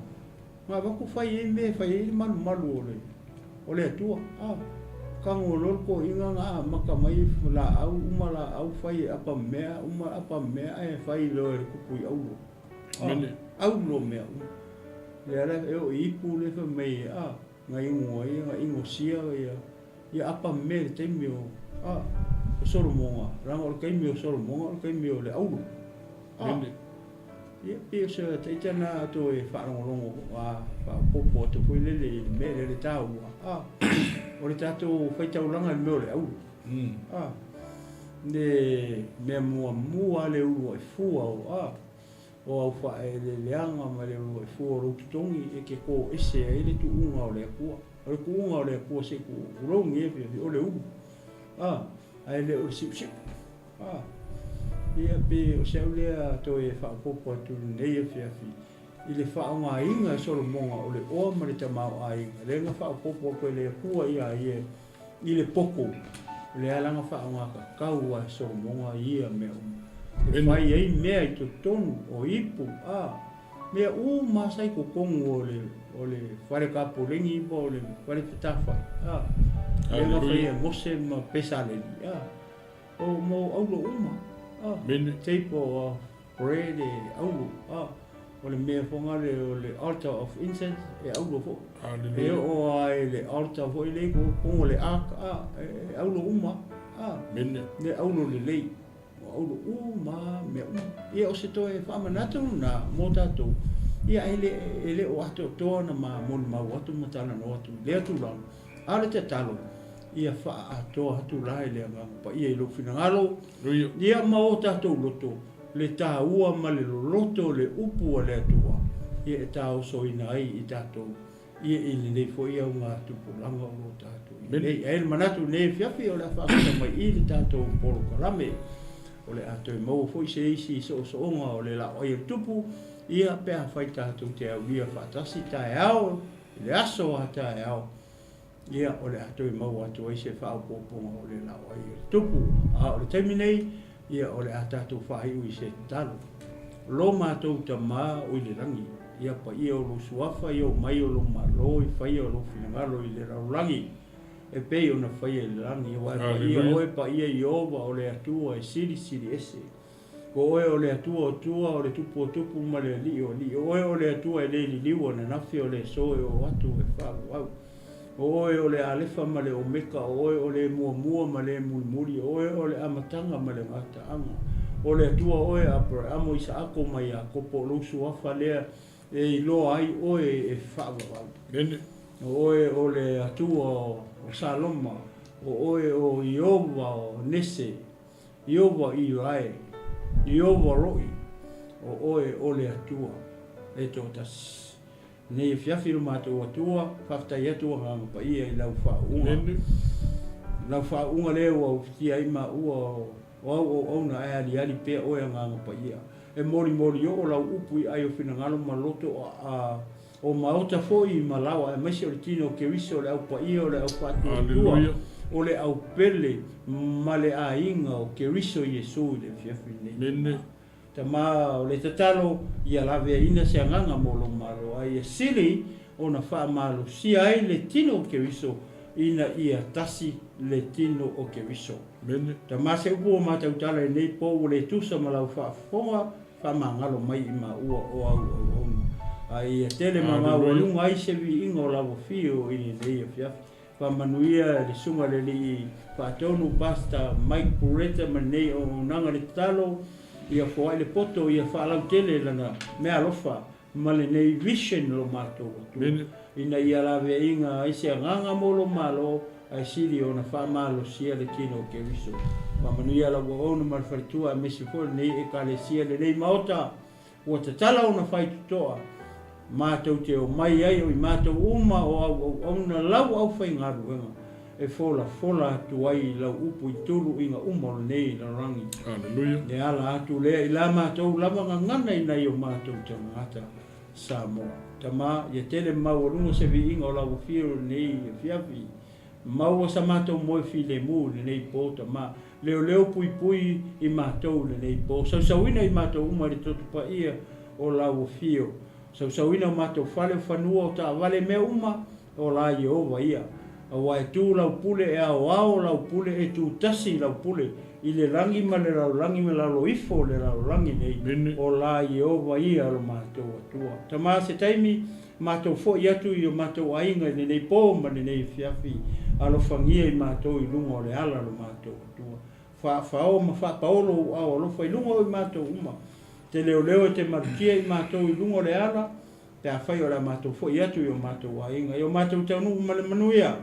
na avatu fai ai mea e fai ai le malumalu o le, o le Atua, a. Tago loa le toeaina na amata mai laau, uma laau fai e apa mea, uma apa mea ae fai loa e le tupu i auro, a, auro mea uma. Lea la e oo i ipu lea fai mai, a, na inu ai, na inosia ia, ia apa mea i le taimi o, a, o Solomoga, leaga o le taimi o Solomoga o le taimi o le auro. A, ia, pei o se taita lena toe faalogologo a faaopoopo atu foi lele i le mea lea le taua, a, o le tatou faitaulaga i le mea o le auro. A, le mea muamua le uluai fua o, a, o au faaeleeleaga ma le uluai fua o lou totogi e te to ese ai le tuuga o le Atua. O le tuuga o le Atua se i tulou lenei afiafi, o le ulu. A, ae le o le siusiu. A, ia pe o se au lea toe faaopoopo atu i lenei afiafi i le faaaogaina e Solomoga o le oa ma le tamaoaiga, lea na faaopoopo atu e le Atua iā ia i le poto, o le ala na faaaoga tatau a e Solomoga ia mea uma. E fai ai mea i totonu o ipu, a, mea uma sa i totonu o le, o le fale tapoleni ma o le fale fetafai, a, lea na fai e Mose ma Pesaleli, a. O mo auro uma, a. Table of bread e auro, a. O le mea fogale o le altar of incense e auro foi. E oo lava i le altar foi lea i totonu o le ark, a, e auro uma, a. Le auro lelei. O auro uma, mea uma. Ia o se toe faamanatu lena mo tatou, ia e le, e le o atoatoa ona ma molimau atu ma talanoa atu i lea tulaga. A o le tatalo, ia faaatoa atu la e le Agaga Paia i lou finagalo, ia ma o tatou loto, le taua ma le loloto o le upu a le Atua, ia e taosoina ai i tatou, ia i lenei foi augatupulaga o lo o tatou i ai nei. Ae le manatu i lenei afiafi o le a faagata mai i le tatou polokalame. O le a toe maua foi se isi soosooga o le laoai o le Tupu, ia pe afai tatou te aulia faatasi taeao i le aso a taeao, ia, o le a toe maua atu ai se faaopoopoga o le laoai o le Tupu. A o le taimi nei, ia, o le a tatou faaiu i se tatalo. Lo matou Tama o i le lagi, ia paia o lou suafa, ia omai o lou Malo i faia o lou finagalo i le lalolagi, e pei ona faia i le lagi. Aua e paia oe, paia Ieova o le Atua e silisili ese. O oe o le Atua o tua, o le Tupu o tupu ma le Alii o alii. O oe o le Atua e le liliu ananafi, o le aso e oo atu e faavavau. O oe o le Alefa ma le Omeka, o oe o le Muamua ma le Mulimuli, o oe o le Amataga ma le Gataaga. O le Atua oe a Aperamo, Isaako ma Iakopo, o lou suafa lea e iloa ai oe e faavavau. O oe o le Atua o Saloma, o oe o Ieova o Nese, Ieova Irae, Ieova Ro'i, o oe o le Atua e toatasi. Nei afiafi lo matou Atua, faafetai atu Agaga Paia i lau faauuga. Lau faauuga lea ua ufitia ai maua o au auauna ae aliali pea oe Agaga Paia. E molimoli oo lau upu i ai o finagalo ma loto a o maota foi ma laoa aemaise o le tino o Keriso, le au paia o le au faatuatua, o le au pele ma le aiga o Keriso Iesu i le afiafi lenei. Tama o le tatalo ia laveaina se agaga mo lou Malo, a ia sili ona faamalosia ai le tino o Keriso ina ia tasi le tino o Keriso. Tama se upu ua matautala i lenei po ua le tusa ma lau faafofoga, Faamagalo mai i maua o au auauna, a ia tele ma maualuga ai se viiga o lau afio i lenei afiafi. Faamanuia le Susuga i le Alii Faatonu, Pastor Mike Pureta ma lenei auaunaga le tatalo, ia foai le poto, ia faalautele lana meaalofa ma lenei vision lo matou Atua, ina ia laveaiga ai se agaga mo lo Malo, ae sili ona faamalosia le tino o Keriso. Faamanuia lau auauna ma le faletua aemaise foi o lenei Ekalesia, lenei Maota ua tatala ona faitotoa matou te omai ai o i matou uma o au auauna lau aufaigaluega e folafola atu ai i lau upu i tuluiga uma o lenei lalolagi. Le ala atu lea i la matou lava gagana i nai o matou tagata Samoa. Tama, ia tele maualuga se viiga o lau afio i lenei afiafi. Maua sa matou moe filemu i lenei po, Tama. Leoleo puipui i matou i lenei po. Sausauina i matou uma i le toto paia o lau afio. Sausauina o matou fale, o fanua, o taavale, mea uma o la Ieova ia. Aua e tu lau pule e aoao lau pule e tu tasi lau pule i le lagi ma le lalolagi ma lalo ifo o le lalolagi nei o la Ieova ia lo matou Atua. Tama se taimi matou foi atu i o matou aiga i lenei po ma lenei afiafi, alofagia i matou i luga o le ala lo matou Atua. Faafao ma faapaolo ou ao alofa i luga o i matou uma. Te leoleo e te malutia i matou i luga o le ala, pe afai o le a matou foi atu i o matou aiga, i o matou taunuu ma le manuia,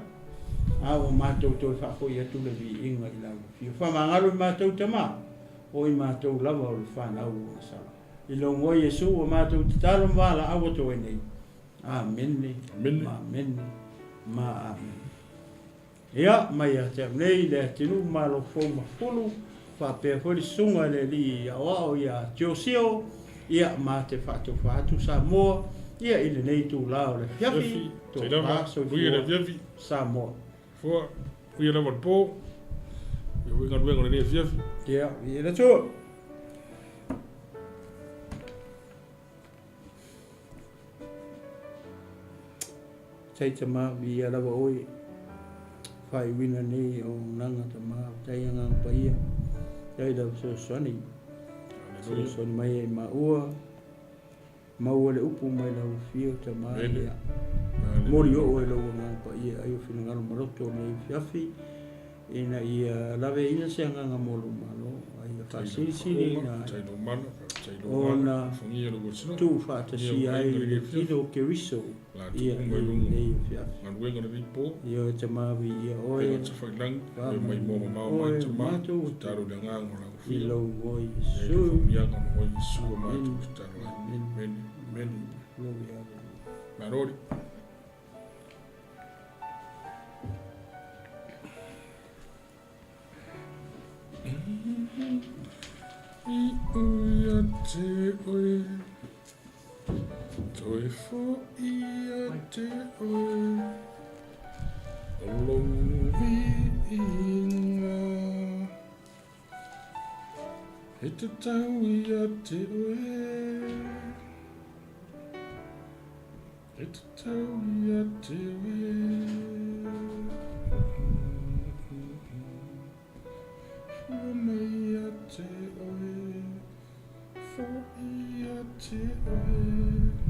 a ua matou toe faafoi atu le viiga i lau afio. Faamagalo i matou Tama, o i matou lava o le fanau ua masala. I lou igoa Iesu ua matou tatalo ma valaau atu ai nei. Amene.
Amene.
Amene. Ma amene. Ia, mai ia te au nei le atunuu Malo Fou ma Fulu, faapea foi le susuga i le alii aoao ia Tiosio, ia, ma te faatofa atu Samoa, ia, i lenei itulā o le afiafi, tofa, soifua, Samoa.
Fua, uia lava le po, ia foi galuega o lenei afiafi.
Ia, ia le Atua. Tai tama viia lava oe faaiuina nei auaunaga tama tai agaga paia tai lau fesoasoani fesoasoani mai ai maua maua le upu mai lau afio tama ia moli oo e lou agaga paia ai o finagalo ma loto o lenei afiafi ina ia laveina se agaga mo lou Malo, a ia faasilisiliina ai ona tuufaatasia ai le tino o Keriso ia i lenei afiafi. Ioe Tama, viia Oe, faamanuia Oe lo matou Atua, i lou igoa Iesu. Amene. Amene. Glory, hallelujah.
Ia te oe, toe fo'i ia te oe, o lou viiga. E tatau ia te oe. E tatau ia te oe. Fua mai ia te oe, fo'i ia te oe.